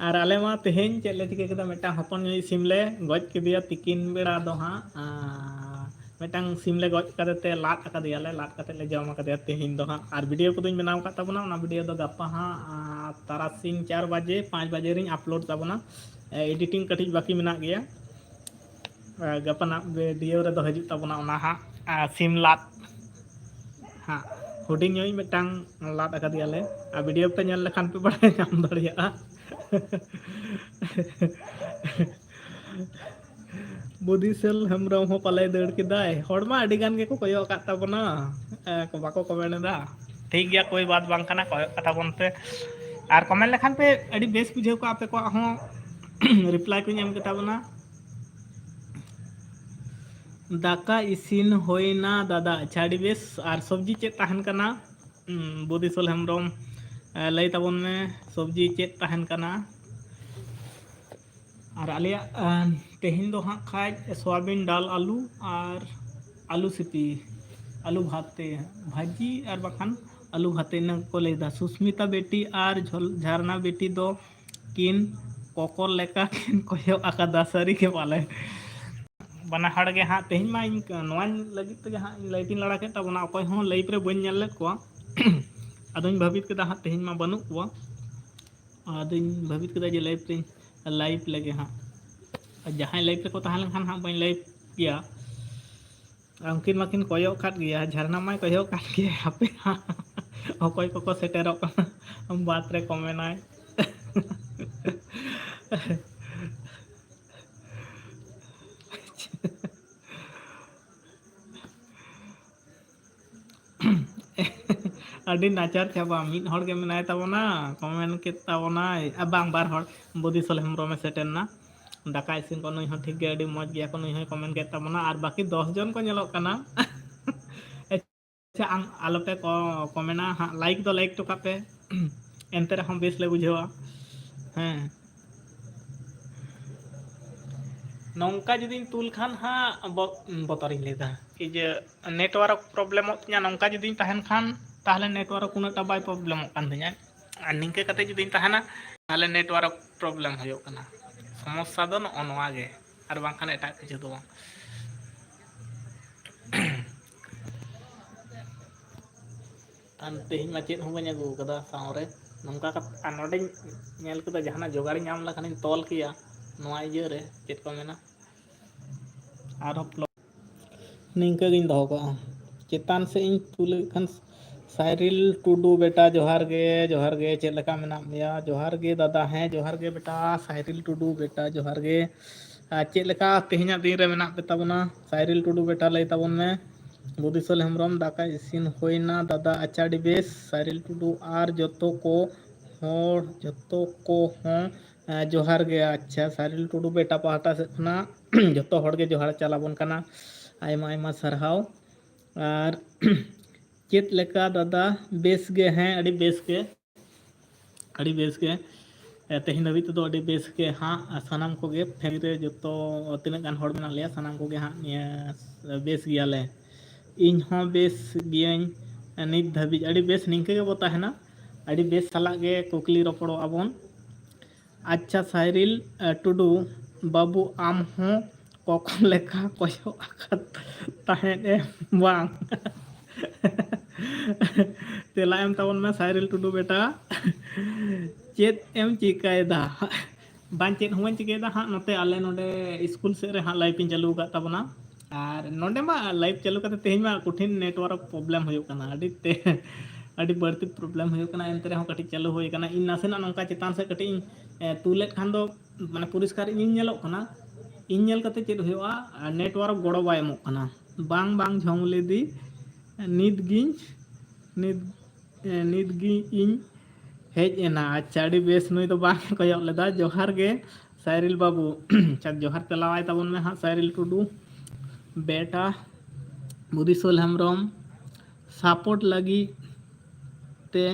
ᱟᱨ ᱟᱞᱮ ᱢᱟ ᱛᱮᱦᱮᱧ ᱪᱮᱫ ᱞᱮ ᱪᱤᱠᱟᱹ ᱠᱮᱫᱟ, ᱢᱤᱫᱴᱟᱝ ᱦᱚᱯᱚᱱ ᱧᱚᱜ ᱥᱤᱢ ᱞᱮ ᱜᱚᱡ ᱠᱮᱫᱮᱭᱟ ᱛᱤᱠᱤᱱ ᱵᱮᱲᱟ ᱫᱚ ᱦᱟᱸᱜ᱾ ᱟᱨ ᱢᱤᱫᱴᱟᱝ ᱥᱤᱢ ᱞᱮ ᱜᱚᱡ ᱠᱟᱛᱮ ᱛᱮ ᱞᱟᱫ ᱟᱠᱟᱫᱮᱭᱟᱞᱮ, ᱞᱟᱫ ᱠᱟᱛᱮ ᱞᱮ ᱡᱚᱢ ᱟᱠᱟᱫᱮᱭᱟ ᱛᱮᱦᱮᱧ ᱫᱚ ᱦᱟᱸᱜ᱾ ᱟᱨ ᱵᱷᱤᱰᱤᱭᱳ ᱠᱚᱫᱚᱧ ᱵᱮᱱᱟᱣ ᱟᱠᱟᱫ ᱛᱟᱵᱚᱱᱟ, ᱚᱱᱟ ᱵᱷᱤᱰᱤᱭᱳ ᱫᱚ ᱜᱟᱯᱟ ᱦᱟᱸᱜ, ᱟᱨ ᱛᱟᱨᱟᱥᱤᱧ ᱪᱟᱨ ᱵᱟᱡᱮ, ᱯᱟᱸᱪ ᱵᱟᱡᱮ ᱨᱤᱧ ᱟᱯᱞᱳᱰ ᱛᱟᱵᱚᱱᱟ᱾ ᱮᱰᱤᱴᱤᱝ ᱠᱟᱹᱴᱤᱡ ᱵᱟᱹᱠᱤ ᱢᱮᱱᱟᱜ ᱜᱮᱭᱟ᱾ ᱟᱨ ᱜᱟᱯᱟᱱᱟᱜ ᱵᱷᱤᱰᱤᱭᱳ ᱨᱮᱫᱚ ᱦᱤᱡᱩᱜ ᱛᱟᱵᱚᱱᱟ ᱚᱱᱟ ᱦᱟᱸᱜ, ᱟᱨ ᱥᱤᱢ ᱞᱟᱫ ᱦᱟᱸᱜ᱾ ᱦᱩᱰᱤᱧ ᱧᱚᱜ ᱢᱤᱫᱴᱟᱝ ᱞᱟᱫ ᱟᱠᱟᱫᱮᱭᱟᱞᱮ, ᱟᱨ ᱵᱷᱤᱰᱤᱭᱳ ᱯᱮ ᱧᱮᱞ ᱞᱮᱠᱷᱟᱱ ᱯᱮ ᱵᱟᱲᱟᱭ ᱧᱟᱢ ᱫᱟᱲᱮᱭᱟᱜᱼᱟ᱾ ᱵᱩᱫᱷᱤᱥᱮᱞ ᱦᱮᱢᱵᱨᱚᱢ ᱦᱚᱸ ᱯᱟᱞᱮ ᱫᱟᱹᱲ ᱠᱮᱫᱟᱭ᱾ ᱦᱚᱲ ᱢᱟ ᱟᱹᱰᱤ ᱜᱟᱱ ᱜᱮᱠᱚ ᱠᱚᱭᱚᱜ ᱟᱠᱟᱫ ᱛᱟᱵᱚᱱᱟ, ᱮ, ᱠᱚ ᱵᱟᱠᱚ ᱠᱚᱢᱮᱱᱴ ᱮᱫᱟ᱾ ᱴᱷᱤᱠ ᱜᱮᱭᱟ, ᱠᱳᱭ ᱵᱟᱛ ᱵᱟᱝ ᱠᱟᱱᱟ, ᱠᱚᱭᱚᱜ ᱠᱟᱛᱟ ᱵᱚᱱ ᱯᱮ᱾ ᱟᱨ ᱠᱚᱢᱮᱱᱴ ᱞᱮᱠᱷᱟᱱ ᱯᱮ ᱟᱹᱰᱤ ᱵᱮᱥ ᱵᱩᱡᱷᱟᱹᱣ ᱠᱚᱜᱼᱟ, ᱟᱯᱮ ᱠᱚᱣᱟᱜ ᱦᱚᱸ ᱨᱤᱯᱞᱟᱭ ᱠᱚᱧ ᱮᱢ ᱠᱮᱛᱟ ᱵᱚᱱᱟ᱾ ᱫᱟᱠᱟ ᱤᱥᱤᱱ ᱦᱩᱭᱱᱟ ᱫᱟᱫᱟ᱾ ᱟᱪᱪᱷᱟ, ᱟᱹᱰᱤ ᱵᱮᱥ᱾ ᱟᱨ ᱥᱚᱵᱽᱡᱤ ᱪᱮᱫ ᱛᱟᱦᱮᱱ ᱠᱟᱱᱟ? ᱩᱸ, ᱵᱩᱫᱷᱤᱥᱚᱞ ᱦᱮᱢᱵᱨᱚᱢ, ᱮ, ᱞᱟᱹᱭ ᱛᱟᱵᱚᱱ ᱢᱮ, ᱥᱚᱵᱽᱡᱤ ᱪᱮᱫ ᱛᱟᱦᱮᱱ ᱠᱟᱱᱟ? ᱟᱨ ᱟᱞᱮᱭᱟᱜ, ᱮ, ᱛᱮᱦᱮᱧ ᱫᱚ ᱦᱟᱸᱜ ᱠᱷᱟᱡ ᱥᱚᱣᱟᱵᱤᱱ, ᱰᱟᱞ, ᱟᱹᱞᱩ ᱟᱨ ᱟᱹᱞᱩ ᱥᱤᱯᱤ, ᱟᱹᱞᱩ ᱵᱷᱟᱛᱮ, ᱵᱷᱟᱹᱡᱤ ᱟᱨ ᱵᱟᱠᱷᱟᱱ ᱟᱹᱞᱩ ᱵᱷᱟᱛᱮ, ᱤᱱᱟᱹ ᱠᱚ ᱞᱟᱹᱭᱫᱟ᱾ ᱥᱩᱥᱢᱤᱛᱟ ᱵᱤᱴᱤ ᱟᱨ ᱡᱷᱚᱞ-, ᱡᱷᱟᱨᱱᱟ ᱵᱤᱴᱤ ᱫᱚ ᱠᱤᱱ ᱠᱚᱠᱚᱨ ᱞᱮᱠᱟ ᱠᱤᱱ ᱠᱚᱭᱚᱜ ᱟᱠᱟᱫᱟ, ᱥᱟᱹᱨᱤ ᱜᱮ ᱯᱟᱞᱮ᱾ ᱵᱟᱱᱟ ᱦᱚᱲ ᱜᱮ ᱦᱟᱸᱜ ᱛᱮᱦᱮᱧ ᱢᱟ ᱤᱧ ᱱᱚᱣᱟ ᱞᱟᱹᱜᱤᱫ ᱛᱮᱜᱮ ᱦᱟᱸᱜ ᱤᱧ ᱞᱟᱭᱤᱵᱷ ᱤᱧ ᱞᱟᱲᱟ ᱠᱮᱫ ᱛᱟᱵᱚᱱᱟ, ᱚᱠᱚᱭ ᱦᱚᱸ ᱞᱟᱭᱤᱵᱷ ᱨᱮ ᱵᱟᱹᱧ ᱧᱮᱞ ᱞᱮᱫ ᱠᱚᱣᱟ᱾ ᱟᱫᱚᱧ ᱵᱷᱟᱹᱵᱤᱛ ᱠᱮᱫᱟ ᱦᱟᱸᱜ ᱛᱮᱦᱮᱧ ᱢᱟ ᱵᱟᱹᱱᱩᱜ ᱠᱚᱣᱟ, ᱟᱫᱚᱧ ᱵᱷᱟᱹᱵᱤᱛ ᱠᱮᱫᱟ ᱡᱮ ᱞᱟᱭᱤᱵᱷ ᱨᱮᱧ, ᱞᱟᱭᱤᱵᱷ ᱞᱮᱜᱮ ᱦᱟᱸᱜ᱾ ᱟᱨ ᱡᱟᱦᱟᱸᱭ ᱞᱟᱭᱤᱵᱷ ᱨᱮᱠᱚ ᱛᱟᱦᱮᱸ ᱞᱮᱱᱠᱷᱟᱱ ᱦᱟᱸᱜ ᱵᱟᱹᱧ ᱞᱟᱭᱤᱵᱷ ᱜᱮᱭᱟ᱾ ᱟᱨ ᱩᱱᱠᱤᱱ ᱢᱟᱠᱤᱱ ᱠᱚᱭᱚᱜ ᱠᱟᱫ ᱜᱮᱭᱟ, ᱡᱷᱟᱨᱱᱟ ᱢᱟᱭ ᱠᱚᱭᱚᱜ ᱠᱟᱫ ᱜᱮᱭᱟ᱾ ᱦᱟᱯᱮ ᱦᱟᱸᱜ ᱚᱠᱚᱭ ᱠᱚᱠᱚ ᱥᱮᱴᱮᱨᱚᱜ ᱠᱟᱱᱟ ᱵᱟᱫᱽ ᱨᱮ ᱠᱚᱢᱮᱱᱟᱭ᱾ ᱟᱹᱰᱤ ᱱᱟᱪᱟᱨ ᱪᱟᱵᱟ, ᱢᱤᱫ ᱦᱚᱲ ᱜᱮ ᱢᱮᱱᱟᱭ ᱛᱟᱵᱚᱱᱟ, ᱠᱚᱢᱮᱱᱴ ᱠᱮᱫ ᱛᱟᱵᱚᱱᱟᱭ, ᱟ, ᱵᱟᱝ, ᱵᱟᱨ ᱦᱚᱲ, ᱵᱩᱫᱷᱤᱥᱚᱞ ᱦᱮᱢᱵᱨᱚᱢᱮ ᱥᱮᱴᱮᱨ ᱮᱱᱟ᱾ ᱫᱟᱠᱟ ᱤᱥᱤᱱ ᱠᱚ ᱱᱩᱭ ᱦᱚᱸ ᱴᱷᱤᱠ ᱜᱮ, ᱟᱹᱰᱤ ᱢᱚᱡᱽ ᱜᱮᱭᱟ ᱠᱚ, ᱱᱩᱭ ᱦᱚᱸᱭ ᱠᱚᱢᱮᱱᱴ ᱠᱮᱫ ᱛᱟᱵᱚᱱᱟ᱾ ᱟᱨ ᱵᱟᱹᱠᱤ ᱫᱚᱥ ᱡᱚᱱ ᱠᱚ ᱧᱮᱞᱚᱜ ᱠᱟᱱᱟ᱾ ᱟᱞᱚᱯᱮ ᱠᱚ ᱠᱚᱢᱮᱱᱟ ᱦᱟᱸᱜ, ᱞᱟᱭᱤᱠ ᱫᱚ ᱞᱟᱭᱤᱠ ᱦᱚᱴᱚ ᱠᱟᱜ ᱯᱮ᱾ ᱮᱱᱛᱮ ᱨᱮᱦᱚᱸ ᱵᱮᱥ ᱞᱮ ᱵᱩᱡᱷᱟᱹᱣᱟ᱾ ᱦᱮᱸ, ᱱᱚᱝᱠᱟ ᱡᱩᱫᱤᱧ ᱛᱩᱞ ᱠᱷᱟᱱ ᱦᱟᱸᱜ ᱵᱚ- ᱵᱚᱛᱚᱨᱤᱧ ᱞᱟᱹᱭᱫᱟ᱾ ᱤᱭᱟᱹ, ᱱᱮᱴᱣᱟᱨᱠ ᱯᱨᱚᱵᱞᱮᱢᱚᱜ ᱛᱤᱧᱟᱹ᱾ ᱱᱚᱝᱠᱟ ᱡᱩᱫᱤᱧ ᱛᱟᱦᱮᱱ ᱠᱷᱟᱱ ᱛᱟᱦᱚᱞᱮ ᱱᱮᱴᱣᱟᱨᱠ ᱩᱱᱟᱹᱜᱴᱟ ᱵᱟᱭ ᱯᱨᱚᱵᱞᱮᱢᱚᱜ ᱠᱟᱱ ᱛᱤᱧᱟᱹ᱾ ᱟᱨ ᱱᱤᱝᱠᱟᱹ ᱠᱟᱛᱮ ᱡᱩᱫᱤᱧ ᱛᱟᱦᱮᱱᱟ, ᱛᱟᱦᱚᱞᱮ ᱱᱮᱴᱣᱟᱨᱠ ᱯᱨᱚᱵᱞᱮᱢ ᱦᱩᱭᱩᱜ ᱠᱟᱱᱟ᱾ ᱥᱚᱢᱚᱥᱥᱟ ᱫᱚ ᱱᱚᱜᱼᱚ ᱱᱚᱣᱟ ᱜᱮ, ᱟᱨ ᱵᱟᱝᱠᱷᱟᱱ ᱮᱴᱟᱜ ᱠᱤᱪᱷᱩ ᱫᱚ ᱵᱟᱝ᱾ ᱟᱨ ᱛᱮᱦᱮᱧ ᱢᱟ ᱪᱮᱫ ᱦᱚᱸ ᱵᱟᱹᱧ ᱟᱹᱜᱩ ᱟᱠᱟᱫᱟ ᱥᱟᱶᱨᱮ᱾ ᱱᱚᱝᱠᱟ ᱠᱟᱛᱮ, ᱟᱨ ᱱᱚᱰᱮᱧ ᱧᱮᱞ ᱠᱮᱫᱟ ᱡᱟᱦᱟᱱᱟᱜ ᱡᱚᱜᱟᱲᱤᱧ ᱧᱟᱢ ᱞᱮᱠᱷᱟᱱᱤᱧ ᱛᱚᱞ ᱠᱮᱭᱟ ᱱᱚᱣᱟ ᱤᱭᱟᱹ ᱨᱮ, ᱪᱮᱫ ᱠᱚ ᱢᱮᱱᱟ, ᱟᱨᱦᱚᱸ ᱯᱞᱚ- ᱱᱤᱝᱠᱟᱹ ᱜᱤᱧ ᱫᱚᱦᱚ ᱠᱟᱜᱼᱟ᱾ ᱪᱮᱛᱟᱱ ᱥᱮᱫ ᱤᱧ ᱛᱩᱞᱮᱫ ᱠᱷᱟᱱ, ᱥᱟᱭᱨᱤᱞ ᱴᱩᱰᱩ ᱵᱮᱴᱟ ᱡᱚᱦᱟᱨ ᱜᱮ, ᱡᱚᱦᱟᱨ ᱜᱮ, ᱪᱮᱫ ᱞᱮᱠᱟ ᱢᱮᱱᱟᱜ ᱢᱮᱭᱟ? ᱡᱚᱦᱟᱨ ᱜᱮ ᱫᱟᱫᱟ, ᱦᱮᱸ ᱡᱚᱦᱟᱨ ᱜᱮ ᱵᱮᱴᱟ, ᱥᱟᱭᱨᱤᱞ ᱴᱩᱰᱩ ᱵᱮᱴᱟ ᱡᱚᱦᱟᱨ ᱜᱮ᱾ ᱟᱨ ᱪᱮᱫ ᱞᱮᱠᱟ ᱛᱮᱦᱮᱧᱟᱜ ᱫᱤᱱ ᱨᱮ ᱢᱮᱱᱟᱜ ᱯᱮ ᱛᱟᱵᱚᱱᱟ? ᱥᱟᱭᱨᱤᱞ ᱴᱩᱰᱩ ᱵᱮᱴᱟ ᱞᱟᱹᱭ ᱛᱟᱵᱚᱱ ᱢᱮ᱾ ᱵᱩᱫᱷᱤᱥᱚᱞ ᱦᱮᱢᱵᱨᱚᱢ, ᱫᱟᱠᱟ ᱤᱥᱤᱱ ᱦᱩᱭᱱᱟ ᱫᱟᱫᱟ? ᱟᱪᱪᱷᱟ, ᱟᱹᱰᱤ ᱵᱮᱥ᱾ ᱥᱟᱭᱨᱤᱞ ᱴᱩᱰᱩ ᱟᱨ ᱡᱚᱛᱚ ᱠᱚ ᱦᱚᱲ, ᱡᱚᱛᱚ ᱠᱚ ᱦᱚᱸ, ᱮᱸ, ᱡᱚᱦᱟᱨ ᱜᱮ᱾ ᱟᱪᱪᱷᱟ, ᱥᱟᱭᱨᱤᱞ ᱴᱩᱰᱩ ᱵᱮᱴᱟ ᱯᱟᱦᱴᱟ ᱥᱮᱫ ᱠᱷᱚᱱᱟᱜ ᱡᱚᱛᱚ ᱦᱚᱲ ᱜᱮ ᱡᱚᱦᱟᱨ ᱪᱟᱞ ᱟᱵᱚᱱ ᱠᱟᱱᱟ᱾ ᱟᱭᱢᱟ ᱟᱭᱢᱟ ᱥᱟᱨᱦᱟᱣ᱾ ᱟᱨ ᱪᱮᱫ ᱞᱮᱠᱟ ᱫᱟᱫᱟ? ᱵᱮᱥ ᱜᱮ, ᱦᱮᱸ, ᱟᱹᱰᱤ ᱵᱮᱥ ᱜᱮ, ᱟᱹᱰᱤ ᱵᱮᱥ ᱜᱮ᱾ ᱮ, ᱛᱮᱦᱮᱧ ᱫᱷᱟᱹᱵᱤᱡ ᱛᱮᱫᱚ ᱟᱹᱰᱤ ᱵᱮᱥ ᱜᱮ ᱦᱟᱸᱜ᱾ ᱥᱟᱱᱟᱢ ᱠᱚᱜᱮ ᱯᱷᱮᱢᱤᱞᱤ ᱨᱮ ᱡᱚᱛᱚ ᱛᱤᱱᱟᱹᱜ ᱜᱟᱱ ᱦᱚᱲ ᱢᱮᱱᱟᱜ ᱞᱮᱭᱟ, ᱥᱟᱱᱟᱢ ᱠᱚᱜᱮ ᱦᱟᱸᱜ ᱱᱤᱭᱟᱹ ᱵᱮᱥ ᱜᱮᱭᱟᱞᱮ᱾ ᱤᱧ ᱦᱚᱸ ᱵᱮᱥ ᱜᱤᱭᱟᱹᱧ ᱱᱤᱛ ᱫᱷᱟᱹᱵᱤᱡ᱾ ᱟᱹᱰᱤ ᱵᱮᱥ, ᱱᱤᱝᱠᱟᱹ ᱜᱮᱵᱚ ᱛᱟᱦᱮᱱᱟ᱾ ᱟᱹᱰᱤ ᱵᱮᱥ ᱥᱟᱞᱟᱜ ᱜᱮ ᱠᱩᱠᱞᱤ ᱨᱚᱯᱚᱲᱚᱜ ᱟᱵᱚᱱ᱾ ᱟᱪᱪᱷᱟ, ᱥᱟᱭᱨᱤᱞ, ᱮ, ᱴᱩᱰᱩ ᱵᱟᱹᱵᱩ, ᱟᱢ ᱦᱚᱸ ᱠᱚᱠᱚ ᱞᱮᱠᱟ ᱠᱚᱭᱚᱜ ᱟᱠᱟᱫ ᱛᱟᱦᱮᱸᱫ ᱮᱢ ᱵᱟᱝ? ᱛᱮᱞᱟ ᱮᱢ ᱛᱟᱵᱚᱱ ᱢᱮ, ᱥᱟᱭᱨᱤᱞ ᱴᱩᱰᱩ ᱵᱮᱴᱟ᱾ ᱪᱮᱫ ᱮᱢ ᱪᱤᱠᱟᱹᱭᱮᱫᱟ? ᱵᱟᱝ, ᱪᱮᱫ ᱦᱚᱸ ᱵᱟᱹᱧ ᱪᱤᱠᱟᱹᱭᱮᱫᱟ ᱦᱟᱸᱜ᱾ ᱱᱚᱛᱮ ᱟᱞᱮ ᱱᱚᱰᱮ ᱥᱠᱩᱞ ᱥᱮᱫ ᱨᱮ ᱦᱟᱸᱜ ᱞᱟᱭᱤᱵᱷ ᱤᱧ ᱪᱟᱹᱞᱩ ᱟᱠᱟᱫ ᱛᱟᱵᱚᱱᱟ᱾ ᱟᱨ ᱱᱚᱰᱮ ᱢᱟ ᱞᱟᱭᱤᱵᱷ ᱪᱟᱹᱞᱩ ᱠᱟᱛᱮ ᱛᱮᱦᱮᱧ ᱢᱟ ᱠᱚᱴᱷᱤᱱ ᱱᱮᱴᱣᱟᱨᱠ ᱯᱨᱚᱵᱞᱮᱢ ᱦᱩᱭᱩᱜ ᱠᱟᱱᱟ, ᱟᱹᱰᱤ ᱛᱮ ᱟᱹᱰᱤ ᱵᱟᱹᱲᱛᱤ ᱯᱨᱚᱵᱞᱮᱢ ᱦᱩᱭᱩᱜ ᱠᱟᱱᱟ᱾ ᱮᱱᱛᱮ ᱨᱮᱦᱚᱸ ᱠᱟᱹᱴᱤᱡ ᱪᱟᱹᱞᱩ ᱦᱩᱭ ᱟᱠᱟᱱᱟ᱾ ᱤᱧ ᱱᱟᱥᱮᱱᱟᱜ ᱱᱚᱝᱠᱟ ᱪᱮᱛᱟᱱ ᱥᱮᱫ ᱠᱟᱹᱴᱤᱡ ᱤᱧ, ᱮ, ᱛᱩᱞᱮᱫ ᱠᱷᱟᱱ ᱫᱚ ᱢᱟᱱᱮ ᱯᱚᱨᱤᱥᱠᱟᱨ ᱤᱧ ᱧᱮᱞᱚᱜ ᱠᱟᱱᱟ᱾ ᱤᱧ ᱧᱮᱞ ᱠᱟᱛᱮ ᱪᱮᱫ ᱦᱩᱭᱩᱜᱼᱟ? ᱟᱨ ᱱᱮᱴᱣᱟᱨᱠ ᱜᱚᱲᱚ ᱵᱟᱭ ᱮᱢᱚᱜ ᱠᱟᱱᱟ᱾ ᱵᱟᱝ, ᱵᱟᱝ, ᱡᱷᱚᱝ ᱞᱮᱫᱤ, ᱱᱤᱛ ᱜᱤᱧ, ᱱᱤᱛ, ᱮ, ᱱᱤᱛ ᱜᱮ ᱤᱧ ᱦᱮᱡ ᱮᱱᱟ᱾ ᱟᱪᱪᱷᱟ, ᱟᱹᱰᱤ ᱵᱮᱥ, ᱱᱩᱭ ᱫᱚ ᱵᱟᱝ ᱮ ᱠᱚᱭᱚᱜ ᱞᱮᱫᱟ᱾ ᱡᱚᱦᱟᱨ ᱜᱮ ᱥᱟᱭᱨᱤᱞ ᱵᱟᱹᱵᱩ᱾ ᱟᱪᱪᱷᱟ, ᱡᱚᱦᱟᱨ ᱛᱮᱞᱟᱣᱟᱭ ᱛᱟᱵᱚᱱ ᱢᱮ ᱦᱟᱸᱜ, ᱥᱟᱭᱨᱤᱞ ᱴᱩᱰᱩ ᱵᱮᱴᱟ, ᱵᱩᱫᱷᱤᱥᱚᱞ ᱦᱮᱢᱵᱨᱚᱢ, ᱥᱟᱯᱳᱨᱴ ᱞᱟᱹᱜᱤᱫ ᱛᱮ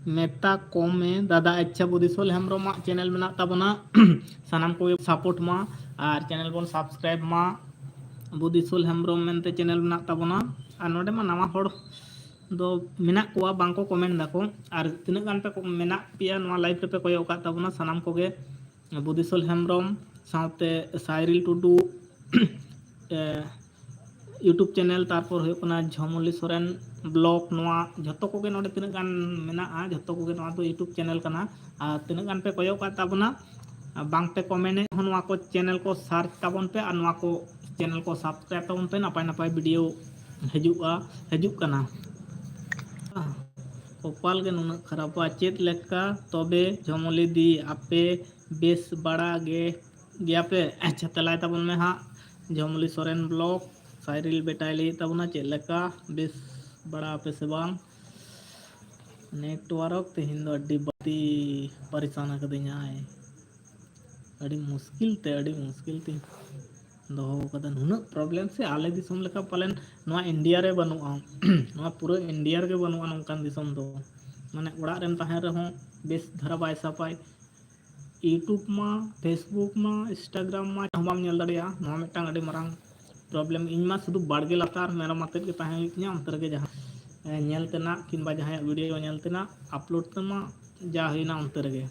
ᱢᱮᱛᱟ ᱠᱚᱢᱮ ᱫᱟᱫᱟ᱾ ᱟᱪᱪᱷᱟ, ᱵᱩᱫᱤᱥᱚᱞ ᱦᱮᱢᱵᱨᱚᱢᱟᱜ ᱪᱮᱱᱮᱞ ᱢᱮᱱᱟᱜ ᱛᱟᱵᱚᱱᱟ᱾ ᱥᱟᱱᱟᱢ ᱠᱚᱜᱮ ᱥᱟᱯᱳᱨᱴ ᱢᱟ ᱟᱨ ᱪᱮᱱᱮᱞ ᱵᱚᱱ ᱥᱟᱵᱥᱠᱨᱟᱭᱤᱵ ᱢᱟ᱾ ᱵᱩᱫᱤᱥᱚᱞ ᱦᱮᱢᱵᱨᱚᱢ ᱢᱮᱱᱛᱮ ᱪᱮᱱᱮᱞ ᱢᱮᱱᱟᱜ ᱛᱟᱵᱚᱱᱟ᱾ ᱟᱨ ᱱᱚᱰᱮ ᱢᱟ ᱱᱟᱣᱟ ᱦᱚᱲ ᱫᱚ ᱢᱮᱱᱟᱜ ᱠᱚᱣᱟ, ᱵᱟᱝᱠᱚ ᱠᱚᱢᱮᱱᱴ ᱫᱟᱠᱚ᱾ ᱟᱨ ᱛᱤᱱᱟᱹᱜ ᱜᱟᱱ ᱯᱮ ᱠᱚ-, ᱢᱮᱱᱟᱜ ᱯᱮᱭᱟ ᱱᱚᱣᱟ ᱞᱟᱭᱤᱵᱷ ᱨᱮᱯᱮ ᱠᱚᱭᱚᱜ ᱟᱠᱟᱫ ᱛᱟᱵᱚᱱᱟ, ᱥᱟᱱᱟᱢ ᱠᱚᱜᱮ ᱵᱩᱫᱤᱥᱚᱞ ᱦᱮᱢᱵᱨᱚᱢ ᱥᱟᱶᱛᱮ ᱥᱟᱭᱨᱤᱞ ᱴᱩᱰᱩ, ᱮ, YouTube ᱪᱮᱱᱮᱞ, ᱛᱟᱨᱯᱚᱨ ᱦᱩᱭᱩᱜ ᱠᱟᱱᱟ ᱡᱷᱚᱢᱚᱞᱤ ᱥᱚᱨᱮᱱ ᱵᱞᱚᱜ, ᱱᱚᱣᱟ ᱡᱷᱚᱛᱚ ᱠᱚᱜᱮ ᱱᱚᱰᱮ ᱛᱤᱱᱟᱹᱜ ᱜᱟᱱ ᱢᱮᱱᱟᱜᱼᱟ, ᱡᱷᱚᱛᱚ ᱠᱚᱜᱮ ᱱᱚᱣᱟ ᱫᱚ YouTube ᱪᱮᱱᱮᱞ ᱠᱟᱱᱟ᱾ ᱟᱨ ᱛᱤᱱᱟᱹᱜ ᱜᱟᱱ ᱯᱮ ᱠᱚᱭᱚᱜ ᱠᱟᱜ ᱛᱟᱵᱚᱱᱟ, ᱟᱨ ᱵᱟᱝ ᱯᱮ ᱠᱚᱢᱮᱱᱴ ᱮᱫ ᱦᱚᱸ, ᱱᱚᱣᱟ ᱠᱚ ᱪᱮᱱᱮᱞ ᱠᱚ ᱥᱟᱨᱪ ᱛᱟᱵᱚᱱ ᱯᱮ ᱟᱨ ᱱᱚᱣᱟ ᱠᱚ ᱪᱮᱱᱮᱞ ᱠᱚ ᱥᱟᱵᱥᱠᱨᱟᱭᱤᱵ ᱛᱟᱵᱚᱱ ᱯᱮ᱾ ᱱᱟᱯᱟᱭ ᱱᱟᱯᱟᱭ ᱵᱷᱤᱰᱤᱭᱳ ᱦᱤᱡᱩᱜᱼᱟ, ᱦᱤᱡᱩᱜ ᱠᱟᱱᱟ᱾ ᱠᱚᱯᱟᱞ ᱜᱮ ᱱᱩᱱᱟᱹᱜ ᱠᱷᱟᱨᱟᱯᱟ᱾ ᱪᱮᱫ ᱞᱮᱠᱟ ᱛᱚᱵᱮ ᱡᱷᱚᱢᱚᱞᱤ ᱫᱤ, ᱟᱯᱮ ᱵᱮᱥ ᱵᱟᱲᱟ ᱜᱮ, ᱜᱮᱭᱟᱯᱮ? ᱟᱪᱪᱷᱟ, ᱛᱮᱞᱟᱭ ᱛᱟᱵᱚᱱ ᱢᱮ ᱦᱟᱸᱜ᱾ ᱡᱷᱚᱢᱚᱞᱤ ᱥᱚᱨᱮᱱ ᱵᱞᱚᱜ, ᱥᱟᱭᱨᱤᱞ ᱵᱮᱴᱟᱭ ᱞᱟᱹᱭᱮᱫ ᱛᱟᱵᱚᱱᱟ, ᱪᱮᱫ ᱞᱮᱠᱟ ᱵᱮᱥ ᱵᱟᱲᱟ ᱟᱯᱮ ᱥᱮ ᱵᱟᱝ? ᱱᱮᱴᱣᱟᱨᱠ ᱛᱮᱦᱮᱧ ᱫᱚ ᱟᱹᱰᱤ ᱵᱟᱹᱲᱛᱤ ᱯᱟᱨᱤᱥᱟᱱ ᱟᱠᱟᱫᱤᱧᱟᱭ᱾ ᱟᱹᱰᱤ ᱢᱩᱥᱠᱤᱞ ᱛᱮ, ᱟᱹᱰᱤ ᱢᱩᱥᱠᱤᱞ ᱛᱤᱧ ᱫᱚᱦᱚ ᱟᱠᱟᱫᱟ᱾ ᱱᱩᱱᱟᱹᱜ ᱯᱨᱚᱵᱞᱮᱢ ᱥᱮ ᱟᱞᱮ ᱫᱤᱥᱚᱢ ᱞᱮᱠᱟ ᱯᱟᱞᱮᱱ ᱱᱚᱣᱟ ᱤᱱᱰᱤᱭᱟ ᱨᱮ ᱵᱟᱹᱱᱩᱜᱼᱟ᱾ ᱱᱚᱣᱟ ᱯᱩᱨᱟᱹ ᱤᱱᱰᱤᱭᱟ ᱨᱮᱜᱮ ᱵᱟᱹᱱᱩᱜᱼᱟ ᱱᱚᱝᱠᱟᱱ ᱫᱤᱥᱚᱢ ᱫᱚ᱾ ᱢᱟᱱᱮ ᱚᱲᱟᱜ ᱨᱮᱢ ᱛᱟᱦᱮᱱ ᱨᱮᱦᱚᱸ ᱵᱮᱥ ᱫᱷᱟᱨᱟ ᱵᱟᱭ ᱥᱟᱯᱟᱭ᱾ YouTube ᱢᱟ, Facebook ᱢᱟ, Instagram ᱢᱟ ᱪᱮᱫ ᱦᱚᱸ ᱵᱟᱢ ᱧᱮᱞ ᱫᱟᱲᱮᱭᱟᱜᱼᱟ᱾ ᱱᱚᱣᱟ ᱢᱤᱫᱴᱟᱝ ᱟᱹᱰᱤ ᱢᱟᱨᱟᱝ ᱯᱨᱚᱵᱞᱮᱢ᱾ ᱤᱧ ᱢᱟ ᱥᱩᱫᱷᱩ ᱵᱟᱲᱜᱮ ᱞᱟᱛᱟᱨ ᱢᱮᱨᱚᱢ ᱟᱛᱮᱫ ᱜᱮ ᱛᱟᱦᱮᱸ ᱦᱩᱭᱩᱜ ᱛᱤᱧᱟᱹ, ᱚᱱᱛᱮ ᱨᱮᱜᱮ ᱡᱟᱦᱟᱸ, ᱮ, ᱧᱮᱞ ᱛᱮᱱᱟᱜ ᱠᱤᱝᱵᱟ ᱡᱟᱦᱟᱸᱭᱟᱜ ᱵᱷᱤᱰᱤᱭᱳ ᱧᱮᱞ ᱛᱮᱱᱟᱜ ᱟᱯᱞᱳᱰ ᱛᱮᱢᱟ ᱡᱟ ᱦᱩᱭᱱᱟ ᱚᱱᱛᱮ ᱨᱮᱜᱮ᱾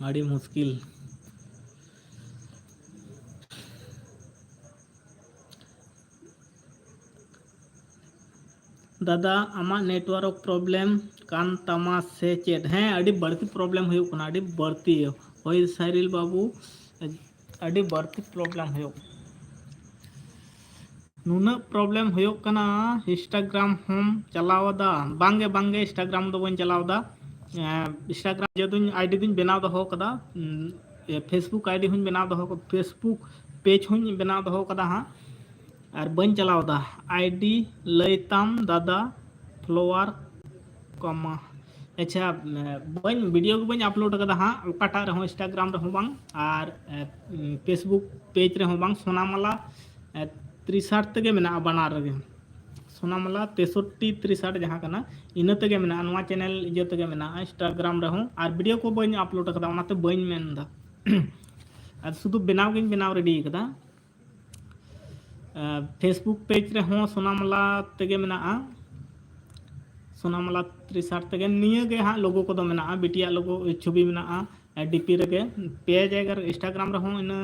ᱟᱹᱰᱤ ᱢᱩᱥᱠᱤᱞ᱾ ᱫᱟᱫᱟ, ᱟᱢᱟᱜ ᱱᱮᱴᱣᱟᱨᱠ ᱯᱨᱚᱵᱞᱮᱢ ᱠᱟᱱ ᱛᱟᱢᱟ ᱥᱮ ᱪᱮᱫ? ᱦᱮᱸ, ᱟᱹᱰᱤ ᱵᱟᱹᱲᱛᱤ ᱯᱨᱚᱵᱞᱮᱢ ᱦᱩᱭᱩᱜ ᱠᱟᱱᱟ, ᱟᱹᱰᱤ ᱵᱟᱹᱲᱛᱤ᱾ ᱦᱳᱭ ᱥᱟᱭᱨᱤᱞ ᱵᱟᱹᱵᱩ, ᱟᱹᱰᱤ ᱵᱟᱹᱲᱛᱤ ᱯᱨᱚᱵᱞᱮᱢ ᱦᱩᱭᱩᱜ ᱠᱟᱱᱟ᱾ ᱱᱩᱱᱟᱹᱜ ᱯᱨᱚᱵᱞᱮᱢ ᱦᱩᱭᱩᱜ ᱠᱟᱱᱟ, Instagram ᱦᱚᱸᱢ ᱪᱟᱞᱟᱣ ᱮᱫᱟ? ᱵᱟᱝᱜᱮ, ᱵᱟᱝᱜᱮ, Instagram ᱫᱚ ᱵᱟᱹᱧ ᱪᱟᱞᱟᱣ ᱮᱫᱟ᱾ ᱮᱸ, Instagram ᱡᱮ ᱫᱩᱧ, ᱟᱭᱰᱤ ᱫᱩᱧ ᱵᱮᱱᱟᱣ ᱫᱚᱦᱚ ᱠᱟᱫᱟ, ᱩᱸ, ᱮ, Facebook ᱟᱭᱰᱤ ᱦᱚᱸᱧ ᱵᱮᱱᱟᱣ ᱫᱚᱦᱚ ᱠᱟᱫᱟ, Facebook ᱯᱮᱡᱽ ᱦᱚᱸᱧ ᱵᱮᱱᱟᱣ ᱫᱚᱦᱚ ᱠᱟᱫᱟ ᱦᱟᱸᱜ, ᱟᱨ ᱵᱟᱹᱧ ᱪᱟᱞᱟᱣ ᱮᱫᱟ᱾ ᱟᱭᱰᱤ ᱞᱟᱹᱭ ᱛᱟᱢ ᱫᱟᱫᱟ, ᱯᱷᱚᱞᱳᱣᱟᱨ ᱠᱚᱢᱟ᱾ ᱟᱪᱪᱷᱟ, ᱮ, ᱵᱟᱹᱧ, ᱵᱷᱤᱰᱤᱭᱳ ᱜᱮ ᱵᱟᱹᱧ ᱟᱯᱞᱳᱰ ᱠᱟᱫᱟ ᱦᱟᱸᱜ, ᱚᱠᱟᱴᱟᱜ ᱨᱮᱦᱚᱸ, Instagram ᱨᱮᱦᱚᱸ ᱵᱟᱝ, ᱟᱨ, ᱮ, Facebook ᱯᱮᱡᱽ ᱨᱮᱦᱚᱸ ᱵᱟᱝ, ᱥᱳᱱᱟᱢᱟᱞᱟ, ᱮ, ᱛᱨᱤᱥᱟᱴ ᱛᱮᱜᱮ ᱢᱮᱱᱟᱜᱼᱟ ᱵᱟᱱᱟᱨ ᱨᱮᱜᱮ᱾ ᱥᱳᱱᱟᱢᱟᱞᱟ ᱛᱮᱥᱚᱴᱴᱤ ᱛᱨᱤᱥᱟᱴ ᱡᱟᱦᱟᱸ ᱠᱟᱱᱟ, ᱤᱱᱟᱹ ᱛᱮᱜᱮ ᱢᱮᱱᱟᱜᱼᱟ, ᱱᱚᱣᱟ ᱪᱮᱱᱮᱞ ᱤᱭᱟᱹ ᱛᱮᱜᱮ ᱢᱮᱱᱟᱜᱼᱟ, ᱤᱱᱥᱴᱟᱜᱨᱟᱢ ᱨᱮᱦᱚᱸ᱾ ᱟᱨ ᱵᱷᱤᱰᱤᱭᱳ ᱠᱚ ᱵᱟᱹᱧ ᱟᱯᱞᱳᱰ ᱟᱠᱟᱫᱟ, ᱚᱱᱟᱛᱮ ᱵᱟᱹᱧ ᱢᱮᱱ ᱮᱫᱟ᱾ ᱟᱨ ᱥᱩᱫᱷᱩ ᱵᱮᱱᱟᱣ ᱜᱤᱧ ᱵᱮᱱᱟᱣ ᱨᱮᱰᱤ ᱟᱠᱟᱫᱟ᱾ ᱯᱷᱮᱥᱵᱩᱠ ᱯᱮᱡᱽ ᱨᱮᱦᱚᱸ ᱥᱳᱱᱟᱢᱟᱞᱟ ᱛᱮᱜᱮ ᱢᱮᱱᱟᱜᱼᱟ, ᱥᱳᱱᱟᱢᱟᱞᱟ ᱛᱨᱤᱥᱟᱴ ᱛᱮᱜᱮ᱾ ᱱᱤᱭᱟᱹ ᱜᱮ ᱦᱟᱸᱜ ᱞᱳᱜᱳ ᱠᱚᱫᱚ ᱢᱮᱱᱟᱜᱼᱟ, ᱵᱤᱴᱤᱭᱟᱜ ᱞᱳᱜᱳ ᱪᱷᱚᱵᱤ ᱢᱮᱱᱟᱜᱼᱟ ᱰᱤᱯᱤ ᱨᱮᱜᱮ᱾ ᱯᱮ ᱡᱟᱭᱜᱟ ᱨᱮ, ᱤᱱᱥᱴᱟᱜᱨᱟᱢ ᱨᱮᱦᱚᱸ ᱤᱱᱟᱹ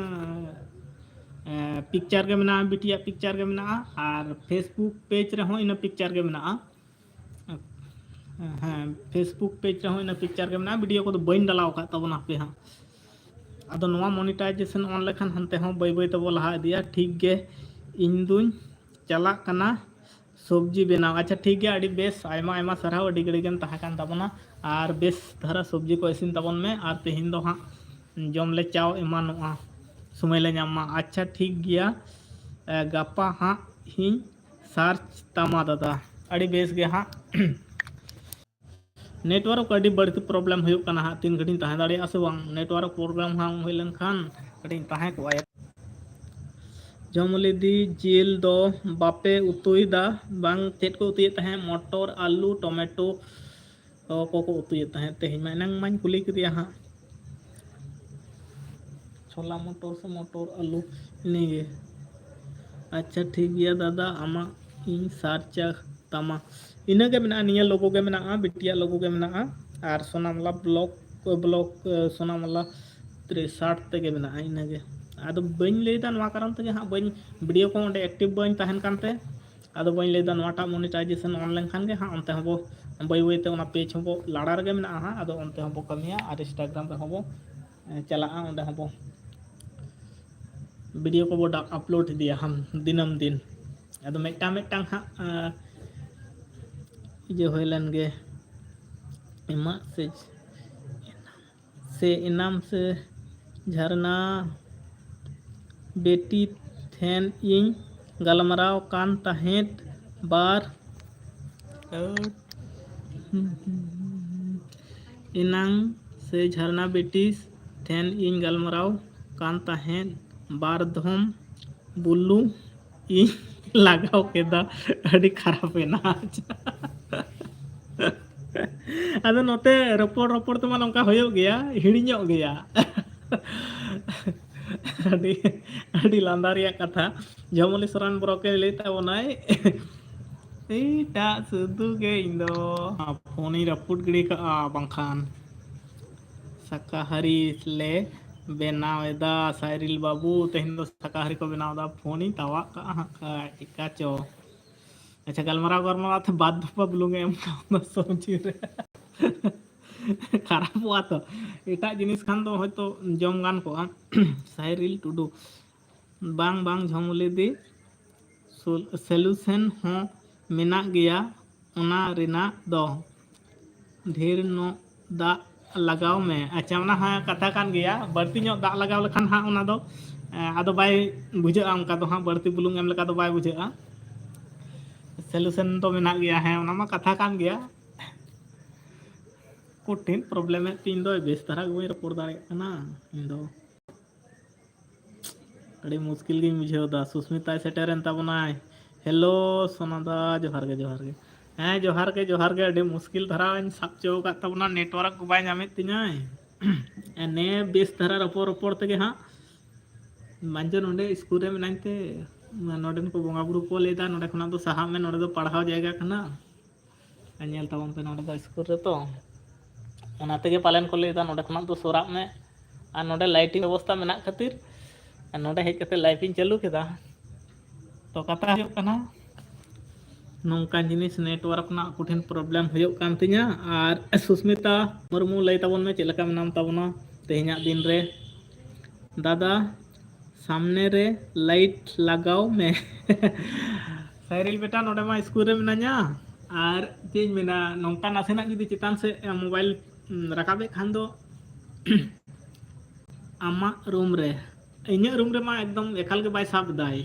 ᱯᱤᱠᱪᱟᱨ ᱜᱮ ᱢᱮᱱᱟᱜᱼᱟ, ᱵᱤᱴᱤᱭᱟᱜ ᱯᱤᱠᱪᱟᱨ ᱜᱮ ᱢᱮᱱᱟᱜᱼᱟ, ᱟᱨ ᱯᱷᱮᱥᱵᱩᱠ ᱯᱮᱡᱽ ᱨᱮᱦᱚᱸ ᱤᱱᱟᱹ ᱯᱤᱠᱪᱟᱨ ᱜᱮ ᱢᱮᱱᱟᱜᱼᱟ᱾ ᱦᱮᱸ, ᱯᱷᱮᱥᱵᱩᱠ ᱯᱮᱡᱽ ᱨᱮᱦᱚᱸ ᱤᱱᱟᱹ ᱯᱤᱠᱪᱟᱨ ᱜᱮ ᱢᱮᱱᱟᱜᱼᱟ, ᱵᱷᱤᱰᱤᱭᱳ ᱠᱚᱫᱚ ᱵᱟᱹᱧ ᱰᱟᱞᱟᱣ ᱟᱠᱟᱫ ᱛᱟᱵᱚᱱᱟ ᱦᱟᱯᱮ ᱦᱟᱸᱜ᱾ ᱟᱫᱚ ᱱᱚᱣᱟ ᱢᱚᱱᱤᱴᱟᱭᱡᱮᱥᱚᱱ ᱚᱱ ᱞᱮᱠᱷᱟᱱ ᱦᱟᱱᱛᱮ ᱦᱚᱸ ᱵᱟᱹᱭ ᱵᱟᱹᱭ ᱛᱮᱵᱚ ᱞᱟᱦᱟ ᱤᱫᱤᱭᱟ᱾ ᱴᱷᱤᱠ ᱜᱮ, ᱤᱧ ᱫᱩᱧ ᱪᱟᱞᱟᱜ ᱠᱟᱱᱟ ᱥᱚᱵᱽᱡᱤ ᱵᱮᱱᱟᱣ᱾ ᱟᱪᱪᱷᱟ, ᱴᱷᱤᱠ ᱜᱮᱭᱟ, ᱟᱹᱰᱤ ᱵᱮᱥ, ᱟᱭᱢᱟ ᱟᱭᱢᱟ ᱥᱟᱨᱦᱟᱣ, ᱟᱹᱰᱤ ᱜᱷᱟᱹᱲᱤᱡ ᱜᱮᱢ ᱛᱟᱦᱮᱸ ᱠᱟᱱ ᱛᱟᱵᱚᱱᱟ᱾ ᱟᱨ ᱵᱮᱥ ᱫᱷᱟᱨᱟ ᱥᱚᱵᱽᱡᱤ ᱠᱚ ᱤᱥᱤᱱ ᱛᱟᱵᱚᱱ ᱢᱮ, ᱟᱨ ᱛᱮᱦᱮᱧ ᱫᱚ ᱦᱟᱸᱜ ᱡᱚᱢ ᱞᱮ ᱪᱟᱣ ᱮᱢᱟᱱᱚᱜᱼᱟ, ᱥᱚᱢᱚᱭ ᱞᱮ ᱧᱟᱢ ᱢᱟ᱾ ᱟᱪᱪᱷᱟ, ᱴᱷᱤᱠ ᱜᱮᱭᱟ, ᱮ, ᱜᱟᱯᱟ ᱦᱟᱸᱜ ᱤᱧ ᱥᱟᱨᱪ ᱛᱟᱢᱟ ᱫᱟᱫᱟ᱾ ᱟᱹᱰᱤ ᱵᱮᱥ ᱜᱮ ᱦᱟᱸᱜ᱾ ᱱᱮᱴᱣᱟᱨᱠ ᱟᱹᱰᱤ ᱵᱟᱹᱲᱛᱤ ᱯᱨᱚᱵᱞᱮᱢ ᱦᱩᱭᱩᱜ ᱠᱟᱱᱟ ᱦᱟᱸᱜ, ᱛᱤᱱ ᱜᱷᱟᱹᱲᱤᱡ ᱤᱧ ᱛᱟᱦᱮᱸ ᱫᱟᱲᱮᱭᱟᱜᱼᱟ ᱥᱮ ᱵᱟᱝ᱾ ᱱᱮᱴᱣᱟᱨᱠ ᱯᱨᱚᱵᱞᱮᱢ ᱦᱟᱸᱜ ᱦᱩᱭ ᱞᱮᱱᱠᱷᱟᱱ ᱠᱟᱹᱴᱤᱡ ᱤᱧ ᱛᱟᱦᱮᱸ ᱠᱚᱜᱼᱟ᱾ ᱡᱚᱢᱚᱞᱤᱫᱤ, ᱡᱤᱞ ᱫᱚ ᱵᱟᱯᱮ ᱩᱛᱩᱭᱮᱫᱟ ᱵᱟᱝ? ᱪᱮᱫ ᱠᱚ ᱩᱛᱩᱭᱮᱫ ᱛᱟᱦᱮᱸᱫ? ᱢᱚᱴᱚᱨ, ᱟᱹᱞᱩ, ᱴᱚᱢᱮᱴᱳ ᱠᱚᱠᱚ ᱩᱛᱩᱭᱮᱫ ᱛᱟᱦᱮᱸᱫ ᱛᱮᱦᱮᱧ ᱢᱟ, ᱮᱱᱟᱝ ᱢᱟᱧ ᱠᱩᱞᱤ ᱠᱮᱫᱮᱭᱟ ᱦᱟᱸᱜ᱾ ᱪᱷᱳᱞᱟ ᱢᱚᱴᱚᱨ ᱥᱮ ᱢᱚᱴᱚᱨ ᱟᱹᱞᱩ, ᱤᱱᱟᱹᱜᱮ᱾ ᱟᱪᱪᱷᱟ, ᱴᱷᱤᱠ ᱜᱮᱭᱟ ᱫᱟᱫᱟ, ᱟᱢᱟᱜ ᱤᱧ ᱥᱟᱨᱪᱟ ᱛᱟᱢᱟ᱾ ᱤᱱᱟᱹᱜᱮ ᱢᱮᱱᱟᱜᱼᱟ, ᱱᱤᱭᱟᱹ ᱞᱳᱜᱳ ᱜᱮ ᱢᱮᱱᱟᱜᱼᱟ, ᱵᱤᱴᱤᱭᱟᱜ ᱞᱳᱜᱳ ᱜᱮ ᱢᱮᱱᱟᱜᱼᱟ, ᱟᱨ ᱥᱳᱱᱟᱢᱟᱞᱟ ᱵᱞᱚᱜ, ᱵᱞᱚᱜ, ᱥᱳᱱᱟᱢᱟᱞᱟ ᱛᱨᱤᱥᱟᱴ ᱛᱮᱜᱮ ᱢᱮᱱᱟᱜᱼᱟ ᱤᱱᱟᱹᱜᱮ᱾ ᱟᱫᱚ ᱵᱟᱹᱧ ᱞᱟᱹᱭᱫᱟ ᱱᱚᱣᱟ ᱠᱟᱨᱚᱱ ᱛᱮᱜᱮ ᱦᱟᱸᱜ, ᱵᱟᱹᱧ, ᱵᱷᱤᱰᱤᱭᱳ ᱠᱚ ᱚᱸᱰᱮ ᱮᱠᱴᱤᱵᱷ ᱵᱟᱹᱧ ᱛᱟᱦᱮᱱ ᱠᱟᱱᱛᱮ, ᱟᱫᱚ ᱵᱟᱹᱧ ᱞᱟᱹᱭᱫᱟ, ᱱᱚᱣᱟᱴᱟᱜ ᱢᱚᱱᱤᱴᱟᱭᱡᱮᱥᱚᱱ ᱚᱱ ᱞᱮᱱᱠᱷᱟᱱ ᱜᱮ ᱦᱟᱸᱜ ᱚᱱᱛᱮ ᱦᱚᱸᱵᱚ ᱵᱟᱹᱭ ᱵᱟᱹᱭᱛᱮ ᱚᱱᱟ ᱯᱮᱡᱽ ᱦᱚᱸᱵᱚ ᱞᱟᱲᱟ ᱨᱮᱜᱮ ᱢᱮᱱᱟᱜᱼᱟ ᱦᱟᱸᱜ, ᱟᱫᱚ ᱚᱱᱛᱮ ᱦᱚᱸᱵᱚ ᱠᱟᱹᱢᱤᱭᱟ ᱟᱨ ᱤᱱᱥᱴᱟᱜᱨᱟᱢ ᱨᱮᱦᱚᱸ ᱵᱚ ᱪᱟᱞᱟᱜᱼᱟ, ᱚᱸᱰᱮ ᱦᱚᱸᱵᱚ ᱵᱷᱤᱰᱤᱭᱳ ᱠᱚᱵᱚ ᱰᱟ-, ᱟᱯᱞᱳᱰ ᱤᱫᱤᱭᱟ ᱦᱟᱸᱜ ᱫᱤᱱᱟᱹᱢ ᱫᱤᱱ᱾ ᱟᱫᱚ ᱢᱤᱫᱴᱟᱝ ᱢᱤᱫᱴᱟᱝ ᱦᱟᱸᱜ, ᱟᱸ, ᱤᱭᱟᱹ ᱦᱩᱭ ᱞᱮᱱ ᱜᱮ, ᱮᱢᱟᱜ ᱥᱮ, ᱥᱮ ᱮᱱᱟᱢ ᱥᱮ ᱡᱷᱟᱨᱱᱟ ᱵᱤᱴᱤ ᱴᱷᱮᱱ ᱤᱧ ᱜᱟᱞᱢᱟᱨᱟᱣ ᱠᱟᱱ ᱛᱟᱦᱮᱸᱫ ᱵᱟᱨ ᱮᱱᱟᱝ ᱥᱮ ᱡᱷᱟᱨᱱᱟ ᱵᱤᱴᱤ ᱴᱷᱮᱱ ᱤᱧ ᱜᱟᱞᱢᱟᱨᱟᱣ ᱠᱟᱱ ᱛᱟᱦᱮᱸᱫ ᱵᱟᱨ ᱫᱷᱚᱢ ᱵᱩᱞᱩ ᱤᱧ ᱞᱟᱜᱟᱣ ᱠᱮᱫᱟ, ᱟᱹᱰᱤ ᱠᱷᱟᱨᱟᱯ ᱮᱱᱟ᱾ ᱟᱫᱚ ᱱᱚᱛᱮ ᱨᱚᱯᱚᱲ ᱨᱚᱯᱚᱲ ᱛᱮᱢᱟ ᱱᱚᱝᱠᱟ ᱦᱩᱭᱩᱜ ᱜᱮᱭᱟ, ᱦᱤᱲᱤᱧᱚᱜ ᱜᱮᱭᱟ᱾ ᱟᱹᱰᱤ ᱟᱹᱰᱤ ᱞᱟᱸᱫᱟ ᱨᱮᱭᱟᱜ ᱠᱟᱛᱷᱟ᱾ ᱡᱚᱢᱚᱞᱤ ᱥᱚᱨᱮᱱ ᱵᱨᱚᱠᱮ ᱞᱟᱹᱭ ᱛᱟᱵᱚᱱᱟᱭ, ᱮᱴᱟᱜ ᱥᱩᱫᱷᱩ ᱜᱮ ᱤᱧ ᱫᱚ ᱯᱷᱳᱱᱤᱧ ᱨᱟᱹᱯᱩᱫ ᱜᱤᱰᱤ ᱠᱟᱜᱼᱟ ᱵᱟᱝᱠᱷᱟᱱ ᱥᱟᱠᱟᱦᱟᱨᱤ ᱞᱮ ᱵᱮᱱᱟᱣ ᱮᱫᱟ᱾ ᱥᱟᱭᱨᱤᱞ ᱵᱟᱹᱵᱩ, ᱛᱮᱦᱮᱧ ᱫᱚ ᱥᱟᱠᱟᱦᱟᱨᱤ ᱠᱚ ᱵᱮᱱᱟᱣ ᱮᱫᱟ, ᱯᱷᱳᱱᱤᱧ ᱛᱟᱣᱟᱜ ᱠᱟᱜᱼᱟ ᱦᱟᱸᱜ ᱠᱷᱟᱡ, ᱪᱤᱠᱟ ᱪᱚ᱾ ᱟᱪᱪᱷᱟ, ᱜᱟᱞᱢᱟᱨᱟᱣ ᱜᱟᱞᱢᱟᱨᱟᱣ ᱛᱮ ᱵᱟᱫ ᱫᱷᱟᱯᱟ ᱵᱩᱞᱩᱝ ᱮ ᱮᱢ ᱠᱟᱣᱫᱟ ᱥᱚᱵᱽᱡᱤ ᱨᱮ᱾ ᱠᱷᱟᱨᱟᱯᱚᱜᱼᱟ ᱛᱚ, ᱮᱴᱟᱜ ᱡᱤᱱᱤᱥ ᱠᱷᱟᱱ ᱫᱚ ᱦᱚᱭᱛᱳ ᱡᱚᱢ ᱜᱟᱱ ᱠᱚᱜᱼᱟ᱾ ᱥᱟᱭᱨᱤᱞ ᱴᱩᱰᱩ, ᱵᱟᱝ ᱵᱟᱝ ᱡᱷᱚᱢᱩᱞᱤ ᱫᱤ, ᱥᱚᱞ-, ᱥᱚᱞᱩᱥᱮᱱ ᱦᱚᱸ ᱢᱮᱱᱟᱜ ᱜᱮᱭᱟ ᱚᱱᱟ ᱨᱮᱱᱟᱜ ᱫᱚ᱾ ᱰᱷᱮᱨ ᱧᱚᱜ ᱫᱟᱜ ᱞᱟᱜᱟᱣ ᱢᱮ᱾ ᱟᱪᱪᱷᱟ, ᱚᱱᱟ ᱦᱚᱸ ᱠᱟᱛᱷᱟ ᱠᱟᱱ ᱜᱮᱭᱟ, ᱵᱟᱹᱲᱛᱤ ᱧᱚᱜ ᱫᱟᱜ ᱞᱟᱜᱟᱣ ᱞᱮᱠᱷᱟᱱ ᱦᱟᱸᱜ ᱚᱱᱟ ᱫᱚ, ᱮ, ᱟᱫᱚ ᱵᱟᱭ ᱵᱩᱡᱷᱟᱹᱜᱼᱟ, ᱚᱱᱠᱟ ᱫᱚ ᱦᱟᱸᱜ ᱵᱟᱹᱲᱛᱤ ᱵᱩᱞᱩᱝ ᱮᱢ ᱞᱮᱠᱟ ᱫᱚ ᱵᱟᱭ ᱵᱩᱡᱷᱟᱹᱜᱼᱟ᱾ ᱥᱚᱞᱩᱥᱮᱱ ᱫᱚ ᱢᱮᱱᱟᱜ ᱜᱮᱭᱟ, ᱦᱮᱸ, ᱚᱱᱟ ᱢᱟ ᱠᱟᱛᱷᱟ ᱠᱟᱱ ᱜᱮᱭᱟ᱾ ᱠᱚᱴᱷᱤᱱ ᱯᱨᱚᱵᱞᱮᱢᱮᱫ ᱛᱤᱧ ᱫᱚᱭ, ᱵᱮᱥ ᱫᱷᱟᱨᱟ ᱜᱮ ᱵᱟᱹᱧ ᱨᱚᱯᱚᱲ ᱫᱟᱲᱮᱭᱟᱜ ᱠᱟᱱᱟ ᱤᱧ ᱫᱚ᱾ ᱟᱹᱰᱤ ᱢᱩᱥᱠᱤᱞ ᱜᱤᱧ ᱵᱩᱡᱷᱟᱹᱣ ᱮᱫᱟ᱾ ᱥᱩᱥᱢᱤᱛᱟᱭ ᱥᱮᱴᱮᱨᱮᱱ ᱛᱟᱵᱚᱱᱟᱭ᱾ ᱦᱮᱞᱳ ᱥᱳᱱᱟᱫᱟ, ᱡᱚᱦᱟᱨ ᱜᱮ, ᱡᱚᱦᱟᱨ ᱜᱮ᱾ ᱦᱮᱸ, ᱡᱚᱦᱟᱨ ᱜᱮ, ᱡᱚᱦᱟᱨ ᱜᱮ᱾ ᱟᱹᱰᱤ ᱢᱩᱥᱠᱤᱞ ᱫᱷᱟᱨᱟᱧ ᱥᱟᱵ ᱦᱚᱪᱚ ᱟᱠᱟᱫ ᱛᱟᱵᱚᱱᱟ, ᱱᱮᱴᱣᱟᱨᱠ ᱠᱚ ᱵᱟᱭ ᱧᱟᱢᱮᱫ ᱛᱤᱧᱟᱹᱭ᱾ ᱱᱮ ᱵᱮᱥ ᱫᱷᱟᱨᱟ ᱨᱚᱯᱚᱲ ᱨᱚᱯᱚᱲ ᱛᱮᱜᱮ ᱦᱟᱸᱜ, ᱢᱟᱧᱡᱮ ᱱᱚᱰᱮ ᱥᱠᱩᱞ ᱨᱮ ᱢᱮᱱᱟᱧ ᱛᱮ, ᱱᱚᱰᱮᱱ ᱠᱚ ᱵᱚᱸᱜᱟ ᱵᱩᱨᱩ ᱠᱚ ᱞᱟᱹᱭᱫᱟ, ᱱᱚᱰᱮ ᱠᱷᱚᱱᱟᱜ ᱫᱚ ᱥᱟᱦᱟᱜ ᱢᱮ, ᱱᱚᱰᱮ ᱫᱚ ᱯᱟᱲᱦᱟᱣ ᱡᱟᱭᱜᱟ ᱠᱟᱱᱟ᱾ ᱟᱨ ᱧᱮᱞ ᱛᱟᱵᱚᱱ ᱯᱮ, ᱱᱚᱰᱮ ᱫᱚ ᱥᱠᱩᱞ ᱨᱮ ᱛᱚ, ᱚᱱᱟ ᱛᱮᱜᱮ ᱯᱟᱞᱮᱱ ᱠᱚ ᱞᱟᱹᱭᱫᱟ, ᱱᱚᱰᱮ ᱠᱷᱚᱱᱟᱜ ᱫᱚ ᱥᱚᱨᱟᱜ ᱢᱮ᱾ ᱟᱨ ᱱᱚᱰᱮ ᱞᱟᱭᱤᱴᱤᱝ ᱵᱮᱵᱚᱥᱛᱟ ᱢᱮᱱᱟᱜ ᱠᱷᱟᱹᱛᱤᱨ, ᱟᱨ ᱱᱚᱰᱮ ᱦᱮᱡ ᱠᱟᱛᱮ ᱞᱟᱭᱤᱵᱷ ᱤᱧ ᱪᱟᱹᱞᱩ ᱠᱮᱫᱟ᱾ ᱛᱚ, ᱠᱟᱛᱷᱟ ᱦᱩᱭᱩᱜ ᱠᱟᱱᱟ, ᱱᱚᱝᱠᱟᱱ ᱡᱤᱱᱤᱥ ᱱᱮᱴᱣᱟᱨᱠ ᱨᱮᱱᱟᱜ ᱠᱚᱴᱷᱤᱱ ᱯᱨᱚᱵᱞᱮᱢ ᱦᱩᱭᱩᱜ ᱠᱟᱱ ᱛᱤᱧᱟᱹ᱾ ᱟᱨ ᱥᱩᱥᱢᱤᱛᱟ ᱢᱩᱨᱢᱩ, ᱞᱟᱹᱭ ᱛᱟᱵᱚᱱ ᱢᱮ, ᱪᱮᱫ ᱞᱮᱠᱟ ᱢᱮᱱᱟᱢ ᱛᱟᱵᱚᱱᱟ ᱛᱮᱦᱮᱧᱟᱜ ᱫᱤᱱ ᱨᱮ? ᱫᱟᱫᱟ, ᱥᱟᱢᱱᱮ ᱨᱮ ᱞᱟᱭᱤᱴ ᱞᱟᱜᱟᱣ ᱢᱮ᱾ ᱥᱟᱭᱨᱤᱞ ᱵᱮᱴᱟ, ᱱᱚᱰᱮ ᱢᱟ ᱥᱠᱩᱞ ᱨᱮ ᱢᱮᱱᱟᱧᱟ, ᱟᱨ ᱪᱮᱫ ᱤᱧ ᱢᱮᱱᱟ, ᱱᱚᱝᱠᱟ ᱱᱟᱥᱮᱱᱟᱜ ᱡᱩᱫᱤ ᱪᱮᱛᱟᱱ ᱥᱮᱫ ᱢᱳᱵᱟᱭᱤᱞ, ᱩᱢ, ᱨᱟᱠᱟᱵᱮᱫ ᱠᱷᱟᱱ ᱫᱚ ᱟᱢᱟᱜ ᱨᱩᱢ ᱨᱮ, ᱤᱧᱟᱹᱜ ᱨᱩᱢ ᱨᱮᱢᱟ ᱮᱠᱫᱚᱢ ᱮᱠᱟᱞ ᱜᱮ ᱵᱟᱭ ᱥᱟᱵ ᱮᱫᱟᱭ,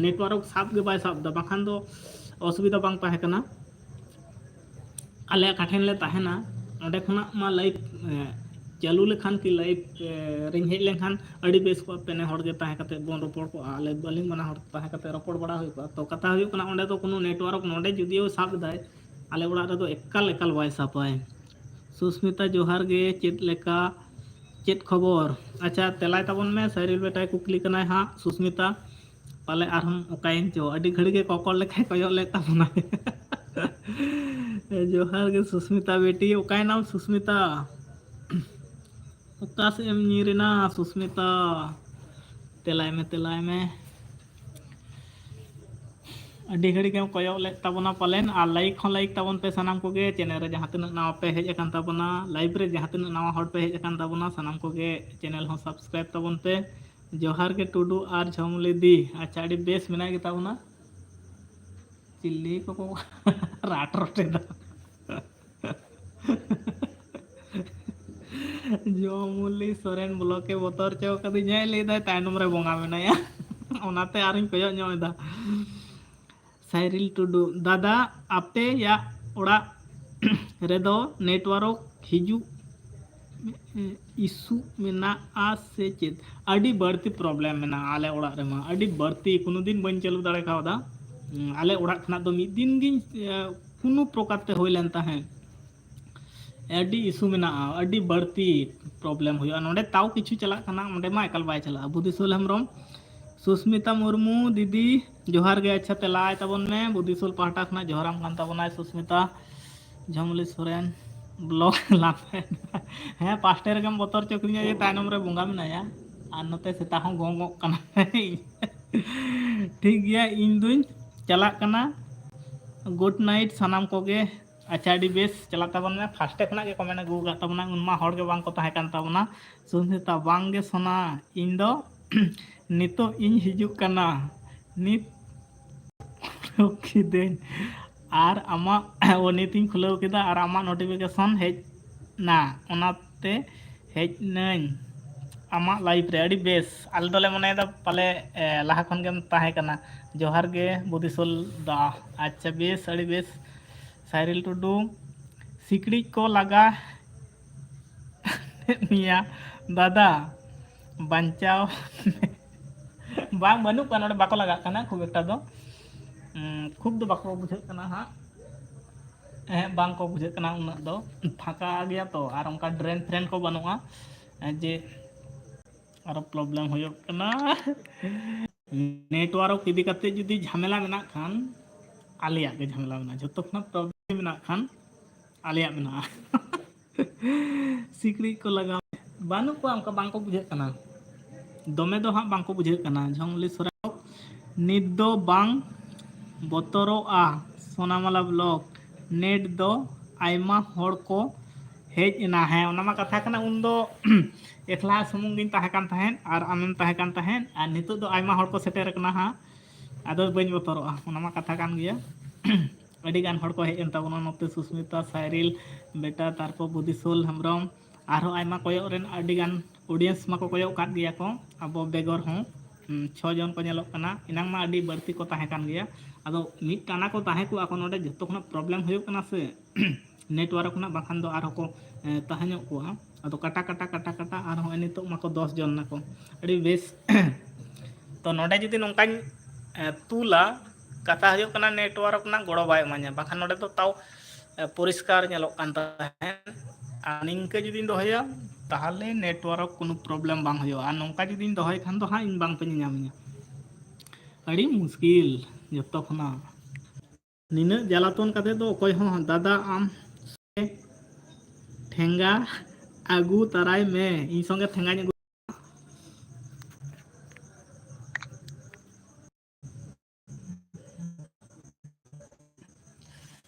ᱱᱮᱴᱣᱟᱨᱠ ᱥᱟᱵ ᱜᱮ ᱵᱟᱭ ᱥᱟᱵ ᱮᱫᱟ, ᱵᱟᱠᱷᱟᱱ ᱫᱚ ᱚᱥᱩᱵᱤᱫᱷᱟ ᱵᱟᱝ ᱛᱟᱦᱮᱸ ᱠᱟᱱᱟ᱾ ᱟᱞᱮ ᱚᱠᱟ ᱴᱷᱮᱱ ᱞᱮ ᱛᱟᱦᱮᱱᱟ, ᱚᱸᱰᱮ ᱠᱷᱚᱱᱟᱜ ᱢᱟ ᱞᱟᱭᱤᱴ, ᱮ, ᱪᱟᱹᱞᱩ ᱞᱮᱠᱷᱟᱱ ᱠᱤ live ᱨᱤᱧ ᱦᱮᱡ ᱞᱮᱱᱠᱷᱟᱱ ᱟᱹᱰᱤ ᱵᱮᱥ ᱠᱚᱜᱼᱟ᱾ ᱯᱮᱱᱮ ᱦᱚᱲ ᱜᱮ ᱛᱟᱦᱮᱸ ᱠᱟᱛᱮ ᱵᱚᱱ ᱨᱚᱯᱚᱲ ᱠᱚᱜᱼᱟ, ᱟᱞᱮ ᱟᱹᱞᱤᱧ ᱵᱟᱱᱟ ᱦᱚᱲ ᱛᱟᱦᱮᱸ ᱠᱟᱛᱮ ᱨᱚᱯᱚᱲ ᱵᱟᱲᱟ ᱦᱩᱭ ᱠᱚᱜᱼᱟ᱾ ᱛᱚ ᱠᱟᱛᱷᱟ ᱦᱩᱭᱩᱜ ᱠᱟᱱᱟ, ᱚᱸᱰᱮ ᱫᱚ ᱠᱳᱱᱳ network ᱱᱚᱸᱰᱮ ᱡᱩᱫᱤᱭᱳ ᱥᱟᱵ ᱮᱫᱟᱭ, ᱟᱞᱮ ᱚᱲᱟᱜ ᱨᱮᱫᱚ ᱮᱠᱟᱞ ᱮᱠᱟᱞ ᱵᱟᱭ ᱥᱟᱵᱟᱭ᱾ ᱥᱩᱥᱢᱤᱛᱟ ᱡᱚᱦᱟᱨ ᱜᱮ, ᱪᱮᱫ ᱞᱮᱠᱟ, ᱪᱮᱫ ᱠᱷᱚᱵᱚᱨ? ᱟᱪᱪᱷᱟ, ᱛᱮᱞᱟᱭ ᱛᱟᱵᱚᱱ ᱢᱮ, ᱥᱟᱭᱨᱤᱞ ᱵᱮᱴᱟᱭ ᱠᱩᱠᱞᱤ ᱠᱟᱱᱟᱭ ᱦᱟᱸᱜ ᱥᱩᱥᱢᱤᱛᱟ᱾ ᱯᱟᱞᱮ ᱟᱨᱦᱚᱸ ᱚᱠᱟᱭᱮᱱ ᱪᱚ, ᱟᱹᱰᱤ ᱜᱷᱟᱹᱲᱤ ᱜᱮ ᱠᱚᱠᱚᱨ ᱞᱮᱠᱟᱭ ᱠᱚᱭᱚᱜ ᱞᱮᱫ ᱛᱟᱵᱚᱱᱟ᱾ ᱡᱚᱦᱟᱨ ᱜᱮ ᱥᱩᱥᱢᱤᱛᱟ ᱵᱮᱴᱤ, ᱚᱠᱟᱭᱮᱱᱟᱢ ᱥᱩᱥᱢᱤᱛᱟ? ᱚᱠᱟ ᱥᱮᱫ ᱮᱢ ᱧᱤᱨ ᱮᱱᱟ ᱥᱩᱥᱢᱤᱛᱟ? ᱛᱮᱞᱟᱭ ᱢᱮ, ᱛᱮᱞᱟᱭ ᱢᱮ᱾ ᱟᱹᱰᱤ ᱜᱷᱟᱹᱲᱤ ᱜᱮᱢ ᱠᱚᱭᱚᱜ ᱞᱮᱫ ᱛᱟᱵᱚᱱᱟ ᱯᱟᱞᱮᱱ, ᱟᱨ like ᱦᱚᱸ like ᱛᱟᱵᱚᱱ ᱯᱮ ᱥᱟᱱᱟᱢ ᱠᱚᱜᱮ᱾ Channel ᱨᱮ ᱡᱟᱦᱟᱸ ᱛᱤᱱᱟᱹᱜ ᱱᱟᱣᱟ ᱯᱮ ᱦᱮᱡ ᱟᱠᱟᱱ ᱛᱟᱵᱚᱱᱟ, live ᱨᱮ ᱡᱟᱦᱟᱸ ᱛᱤᱱᱟᱹᱜ ᱱᱟᱣᱟ ᱦᱚᱲ ᱯᱮ ᱦᱮᱡ ᱟᱠᱟᱱ ᱛᱟᱵᱚᱱᱟ, ᱥᱟᱱᱟᱢ ᱠᱚᱜᱮ channel ᱦᱚᱸ subscribe ᱛᱟᱵᱚᱱ ᱯᱮ᱾ ᱡᱚᱦᱟᱨ ᱜᱮ ᱴᱩᱰᱩ ᱟᱨ ᱡᱷᱚᱢᱞᱤ ᱫᱤ᱾ ᱟᱪᱪᱷᱟ, ᱟᱹᱰᱤ ᱵᱮᱥ ᱢᱮᱱᱟᱭ ᱜᱮ ᱛᱟᱵᱚᱱᱟ᱾ ᱪᱤᱞᱤ ᱠᱚᱠᱚ ᱨᱟᱴ ᱨᱚᱴᱮ ᱫᱟ? ᱡᱚᱢᱩᱞᱤ ᱥᱚᱨᱮᱱ ᱵᱞᱚᱠ ᱮ ᱵᱚᱛᱚᱨ ᱦᱚᱪᱚ ᱠᱟᱫᱤᱧᱟᱭ, ᱞᱟᱹᱭ ᱫᱟᱭ ᱛᱟᱭᱱᱚᱢ ᱨᱮ ᱵᱚᱸᱜᱟ ᱢᱮᱱᱟᱭᱟ᱾ ᱚᱱᱟᱛᱮ ᱟᱨᱤᱧ ᱠᱚᱭᱚᱜ ᱧᱚᱜ ᱮᱫᱟ᱾ ᱥᱟᱭᱨᱤᱞ ᱴᱩᱰᱩ, ᱫᱟᱫᱟ, ᱟᱯᱮᱭᱟᱜ ᱚᱲᱟᱜ ᱨᱮᱫᱚ network ᱦᱤᱡᱩᱜ ᱤᱥᱩ ᱢᱮᱱᱟᱜᱼᱟ ᱥᱮ ᱪᱮᱫ? ᱟᱹᱰᱤ ᱵᱟᱹᱲᱛᱤ problem ᱢᱮᱱᱟᱜᱼᱟ ᱟᱞᱮ ᱚᱲᱟᱜ ᱨᱮᱢᱟ, ᱟᱹᱰᱤ ᱵᱟᱹᱲᱛᱤ, ᱠᱳᱱᱳ ᱫᱤᱱ ᱵᱟᱹᱧ ᱪᱟᱹᱞᱩ ᱫᱟᱲᱮ ᱠᱟᱣᱫᱟ᱾ ᱩᱸ, ᱟᱞᱮ ᱚᱲᱟᱜ ᱠᱷᱚᱱᱟᱜ ᱫᱚ ᱢᱤᱫ ᱫᱤᱱ ᱜᱤᱧ, ᱮ, ᱠᱳᱱᱳ ᱯᱨᱚᱠᱟᱨ ᱛᱮ ᱦᱩᱭ ᱞᱮᱱ ᱛᱟᱦᱮᱸᱫ᱾ ᱟᱹᱰᱤ issue ᱢᱮᱱᱟᱜᱼᱟ, ᱟᱹᱰᱤ ᱵᱟᱹᱲᱛᱤ problem ᱦᱩᱭᱩᱜᱼᱟ᱾ ᱱᱚᱰᱮ ᱛᱟᱣ ᱠᱤᱪᱷᱩ ᱪᱟᱞᱟᱜ ᱠᱟᱱᱟ, ᱚᱸᱰᱮ ᱢᱟ ᱮᱠᱟᱞ ᱵᱟᱭ ᱪᱟᱞᱟᱜᱼᱟ᱾ ᱵᱩᱫᱷᱤᱥᱩᱞ ᱦᱮᱢᱵᱨᱚᱢ, ᱥᱩᱥᱢᱤᱛᱟ ᱢᱩᱨᱢᱩ ᱫᱤᱫᱤ, ᱡᱚᱦᱟᱨ ᱜᱮ᱾ ᱟᱪᱪᱷᱟ, ᱛᱮᱞᱟᱭ ᱛᱟᱵᱚᱱ ᱢᱮ, ᱵᱩᱫᱷᱤᱥᱩᱞ ᱯᱟᱦᱴᱟ ᱠᱷᱚᱱᱟᱜ ᱡᱚᱦᱟᱨᱟᱢ ᱠᱟᱱ ᱛᱟᱵᱚᱱᱟᱭ ᱥᱩᱥᱢᱤᱛᱟ᱾ ᱡᱷᱚᱢᱞᱤ ᱥᱚᱨᱮᱱ ᱵᱞᱚᱠ ᱞᱟᱯᱮ᱾ ᱦᱮᱸ, ᱯᱟᱥᱴᱮ ᱨᱮᱜᱮᱢ ᱵᱚᱛᱚᱨ ᱦᱚᱪᱚ ᱠᱤᱫᱤᱧᱟ ᱡᱮ ᱛᱟᱭᱱᱚᱢ ᱨᱮ ᱵᱚᱸᱜᱟ ᱢᱮᱱᱟᱭᱟ, ᱟᱨ ᱱᱚᱛᱮ ᱥᱮᱛᱟ ᱦᱚᱸ ᱜᱚᱝ ᱜᱚᱜ ᱠᱟᱱᱟ᱾ ᱴᱷᱤᱠ ᱜᱮᱭᱟ, ᱤᱧ ᱫᱩᱧ ᱪᱟᱞᱟᱜ ᱠᱟᱱᱟ᱾ Good night ᱥᱟᱱᱟᱢ ᱠᱚᱜᱮ᱾ ᱟᱪᱪᱷᱟ, ᱟᱹᱰᱤ ᱵᱮᱥ, ᱪᱟᱞᱟᱜ ᱛᱟᱵᱚᱱ ᱢᱮ᱾ ᱯᱷᱟᱥᱴᱮ ᱠᱷᱚᱱᱟᱜ ᱜᱮ comment ᱟᱹᱜᱩ ᱟᱠᱟᱫ ᱛᱟᱵᱚᱱᱟ, ᱩᱱ ᱢᱟ ᱦᱚᱲ ᱜᱮ ᱵᱟᱝ ᱠᱚ ᱛᱟᱦᱮᱸ ᱠᱟᱱ ᱛᱟᱵᱚᱱᱟ᱾ ᱥᱩᱱᱤᱛᱟ, ᱵᱟᱝ ᱜᱮ ᱥᱳᱱᱟ, ᱤᱧ ᱫᱚ ᱱᱤᱛᱚᱜ ᱤᱧ ᱦᱤᱡᱩᱜ ᱠᱟᱱᱟ, ᱱᱤᱛ ᱠᱤᱫᱟᱹᱧ᱾ ᱟᱨ ᱟᱢᱟᱜ, ᱚ, ᱱᱤᱛ ᱤᱧ ᱠᱷᱩᱞᱟᱹᱣ ᱠᱮᱫᱟ ᱟᱨ ᱟᱢᱟᱜ notification ᱦᱮᱡ ᱱᱟ, ᱚᱱᱟᱛᱮ ᱦᱮᱡ ᱱᱟᱹᱧ ᱟᱢᱟᱜ live ᱨᱮ᱾ ᱟᱹᱰᱤ ᱵᱮᱥ, ᱟᱞᱮ ᱫᱚᱞᱮ ᱢᱚᱱᱮᱭᱮᱫᱟ ᱯᱟᱞᱮ, ᱮ, ᱞᱟᱦᱟ ᱠᱷᱚᱱ ᱜᱮᱢ ᱛᱟᱦᱮᱸ ᱠᱟᱱᱟ᱾ ᱡᱚᱦᱟᱨ ᱜᱮ ᱵᱩᱫᱷᱤᱥᱚᱞ ᱫᱟ᱾ ᱟᱪᱪᱷᱟ, ᱵᱮᱥ, ᱟᱹᱰᱤ ᱵᱮᱥ᱾ ᱥᱟᱭᱨᱤᱞ ᱴᱩᱰᱩ, ᱥᱤᱠᱲᱤᱡ ᱠᱚ ᱞᱟᱜᱟ ᱢᱮᱭᱟ ᱫᱟᱫᱟ, ᱵᱟᱧᱪᱟᱣ᱾ ᱵᱟᱝ, ᱵᱟᱹᱱᱩᱜ ᱠᱚᱣᱟ ᱱᱚᱰᱮ, ᱵᱟᱠᱚ ᱞᱟᱜᱟᱜ ᱠᱟᱱᱟ ᱠᱷᱩᱵ ᱮᱠᱴᱟ ᱫᱚ᱾ ᱩᱸ, ᱠᱷᱩᱵ ᱫᱚ ᱵᱟᱠᱚ ᱵᱩᱡᱷᱟᱹᱜ ᱠᱟᱱᱟ ᱦᱟᱸᱜ᱾ ᱮᱦᱮᱸ, ᱵᱟᱝ ᱠᱚ ᱵᱩᱡᱷᱟᱹᱜ ᱠᱟᱱᱟ ᱩᱱᱟᱹᱜ ᱫᱚ᱾ ᱯᱷᱟᱸᱠᱟ ᱜᱮᱭᱟ ᱛᱚ, ᱟᱨ ᱚᱱᱠᱟ ᱰᱨᱮᱱ ᱯᱷᱨᱮᱱ ᱠᱚ ᱵᱟᱹᱱᱩᱜᱼᱟ᱾ ᱮ, ᱡᱮ ᱟᱨᱚ ᱯᱨᱚᱵᱞᱮᱢ ᱦᱩᱭᱩᱜ ᱠᱟᱱᱟ᱾ ᱱᱮᱴᱣᱟᱨᱠ ᱤᱫᱤ ᱠᱟᱛᱮ ᱡᱩᱫᱤ ᱡᱷᱟᱢᱮᱞᱟ ᱢᱮᱱᱟᱜ ᱠᱷᱟᱱ, ᱟᱞᱮᱭᱟᱜ ᱜᱮ ᱡᱷᱟᱢᱮᱞᱟ ᱢᱮᱱᱟᱜᱼᱟ᱾ ᱡᱷᱚᱛᱚ ᱠᱷᱚᱱᱟᱜ ᱯᱨᱚᱵᱞᱮᱢ ᱢᱮᱱᱟᱜ ᱠᱷᱟᱱ, ᱟᱞᱮᱭᱟᱜ ᱢᱮᱱᱟᱜᱼᱟ᱾ ᱥᱤᱠᱲᱤᱡ ᱠᱚ ᱞᱟᱜᱟᱣ ᱵᱟᱹᱱᱩᱜ ᱠᱚᱣᱟ, ᱚᱱᱠᱟ ᱵᱟᱝ ᱠᱚ ᱵᱩᱡᱷᱟᱹᱜ ᱠᱟᱱᱟ᱾ ᱫᱚᱢᱮ ᱫᱚ ᱦᱟᱸᱜ ᱵᱟᱝ ᱠᱚ ᱵᱩᱡᱷᱟᱹᱜ ᱠᱟᱱᱟ᱾ ᱡᱷᱚᱝᱞᱤ ᱥᱚᱨᱮᱱ, ᱱᱤᱛ ᱫᱚ ᱵᱟᱝ ᱵᱚᱛᱚᱨᱚᱜᱼᱟ, ᱥᱳᱱᱟᱢᱟᱞᱟ ᱵᱞᱚᱠ᱾ ᱱᱮᱴ ᱫᱚ ᱟᱭᱢᱟ ᱦᱚᱲ ᱠᱚ ᱦᱮᱡ ᱮᱱᱟ᱾ ᱦᱮᱸ, ᱚᱱᱟ ᱢᱟ ᱠᱟᱛᱷᱟ ᱠᱟᱱᱟ᱾ ᱩᱱᱫᱚ ᱮᱠᱞᱟ ᱥᱩᱢᱩᱝ ᱜᱤᱧ ᱛᱟᱦᱮᱸ ᱠᱟᱱ ᱛᱟᱦᱮᱸᱫ ᱟᱨ ᱟᱢᱮᱢ ᱛᱟᱦᱮᱸ ᱠᱟᱱ ᱛᱟᱦᱮᱸᱫ, ᱟᱨ ᱱᱤᱛᱚᱜ ᱫᱚ ᱟᱭᱢᱟ ᱦᱚᱲ ᱠᱚ ᱥᱮᱴᱮᱨ ᱟᱠᱟᱱᱟ ᱦᱟᱸᱜ᱾ ᱟᱫᱚ ᱵᱟᱹᱧ ᱵᱚᱛᱚᱨᱚᱜᱼᱟ, ᱚᱱᱟ ᱢᱟ ᱠᱟᱛᱷᱟ ᱠᱟᱱ ᱜᱮᱭᱟ᱾ ᱟᱹᱰᱤ ᱜᱟᱱ ᱦᱚᱲ ᱠᱚ ᱦᱮᱡ ᱮᱱ ᱛᱟᱵᱚᱱᱟ ᱱᱚᱛᱮ, ᱥᱩᱥᱢᱤᱛᱟ, ᱥᱟᱭᱨᱤᱞ ᱵᱮᱴᱟ, ᱛᱟᱨᱯᱚᱨ ᱵᱩᱫᱷᱤᱥᱳᱞ ᱦᱮᱢᱵᱨᱚᱢ, ᱟᱨᱦᱚᱸ ᱟᱭᱢᱟ ᱠᱚᱭᱚᱜ ᱨᱮᱱ ᱟᱹᱰᱤ ᱜᱟᱱ ᱚᱰᱤᱭᱮᱱᱥ ᱢᱟᱠᱚ ᱠᱚᱭᱚᱜ ᱠᱟᱫ ᱜᱮᱭᱟ ᱠᱚ᱾ ᱟᱵᱚ ᱵᱮᱜᱚᱨ ᱦᱚᱸ, ᱦᱩᱸ, ᱪᱷᱚ ᱡᱚᱱ ᱠᱚ ᱧᱮᱞᱚᱜ ᱠᱟᱱᱟ᱾ ᱮᱱᱟᱝ ᱢᱟ ᱟᱹᱰᱤ ᱵᱟᱹᱲᱛᱤ ᱠᱚ ᱛᱟᱦᱮᱸ ᱠᱟᱱ ᱜᱮᱭᱟ᱾ ᱟᱫᱚ ᱢᱤᱫ ᱴᱟᱱᱟ ᱠᱚ ᱛᱟᱦᱮᱸ ᱠᱚᱜᱼᱟ ᱠᱚ ᱱᱚᱰᱮ, ᱡᱚᱛᱚ ᱠᱷᱚᱱᱟᱜ ᱯᱨᱚᱵᱞᱮᱢ ᱦᱩᱭᱩᱜ ᱠᱟᱱᱟ ᱥᱮ ᱱᱮᱴᱣᱟᱨᱠ ᱨᱮᱱᱟᱜ, ᱵᱟᱠᱷᱟᱱ ᱫᱚ ᱟᱨᱦᱚᱸ ᱠᱚ, ᱮ, ᱛᱟᱦᱮᱸ ᱧᱚᱜ ᱠᱚᱜᱼᱟ᱾ ᱟᱫᱚ ᱠᱟᱴᱟ, ᱠᱟᱴᱟ, ᱠᱟᱴᱟ, ᱠᱟᱴᱟ, ᱟᱨᱦᱚᱸ ᱱᱤᱛᱚᱜ ᱢᱟᱠᱚ ᱫᱚᱥ ᱡᱚᱱ ᱱᱟᱠᱚ᱾ ᱟᱹᱰᱤ ᱵᱮᱥ᱾ ᱛᱚ ᱱᱚᱰᱮ ᱡᱩᱫᱤ ᱱᱚᱝᱠᱟᱧ, ᱮ, ᱛᱩᱞᱟ, ᱠᱟᱛᱷᱟ ᱦᱩᱭᱩᱜ ᱠᱟᱱᱟ ᱱᱮᱴᱣᱟᱨᱠ ᱨᱮᱱᱟᱜ ᱜᱚᱲᱚ ᱵᱟᱭ ᱮᱢᱟᱧᱟ, ᱵᱟᱠᱷᱟᱱ ᱱᱚᱰᱮ ᱫᱚ ᱛᱟᱣ, ᱮ, ᱯᱚᱨᱤᱥᱠᱟᱨ ᱧᱮᱞᱚᱜ ᱠᱟᱱ ᱛᱟᱦᱮᱸᱫ᱾ ᱟᱨ ᱱᱤᱝᱠᱟᱹ ᱡᱩᱫᱤᱧ ᱫᱚᱦᱚᱭᱟ, ᱛᱟᱦᱚᱞᱮ ᱱᱮᱴᱣᱟᱨᱠ ᱠᱳᱱᱳ ᱯᱨᱚᱵᱞᱮᱢ ᱵᱟᱝ ᱦᱩᱭᱩᱜᱼᱟ᱾ ᱟᱨ ᱱᱚᱝᱠᱟ ᱡᱩᱫᱤᱧ ᱫᱚᱦᱚᱭ ᱠᱷᱟᱱ ᱫᱚ ᱦᱟᱸᱜ ᱤᱧ ᱵᱟᱝ ᱯᱮ ᱧᱮᱧᱟᱢᱤᱧᱟ᱾ ᱟᱹᱰᱤ ᱢᱩᱥᱠᱤᱞ ᱡᱚᱛᱚ ᱠᱷᱚᱱᱟᱜ᱾ ᱱᱤᱱᱟᱹᱜ ᱡᱟᱞᱟᱛᱚᱱ ᱠᱟᱛᱮ ᱫᱚ ᱚᱠᱚᱭ ᱦᱚᱸ, ᱫᱟᱫᱟ ᱟᱢ ᱴᱷᱮᱸᱜᱟ ᱟᱹᱜᱩ ᱛᱟᱨᱟᱭ ᱢᱮ, ᱤᱧ ᱥᱚᱸᱜᱮ ᱴᱷᱮᱸᱜᱟᱧ ᱟᱹᱜᱩ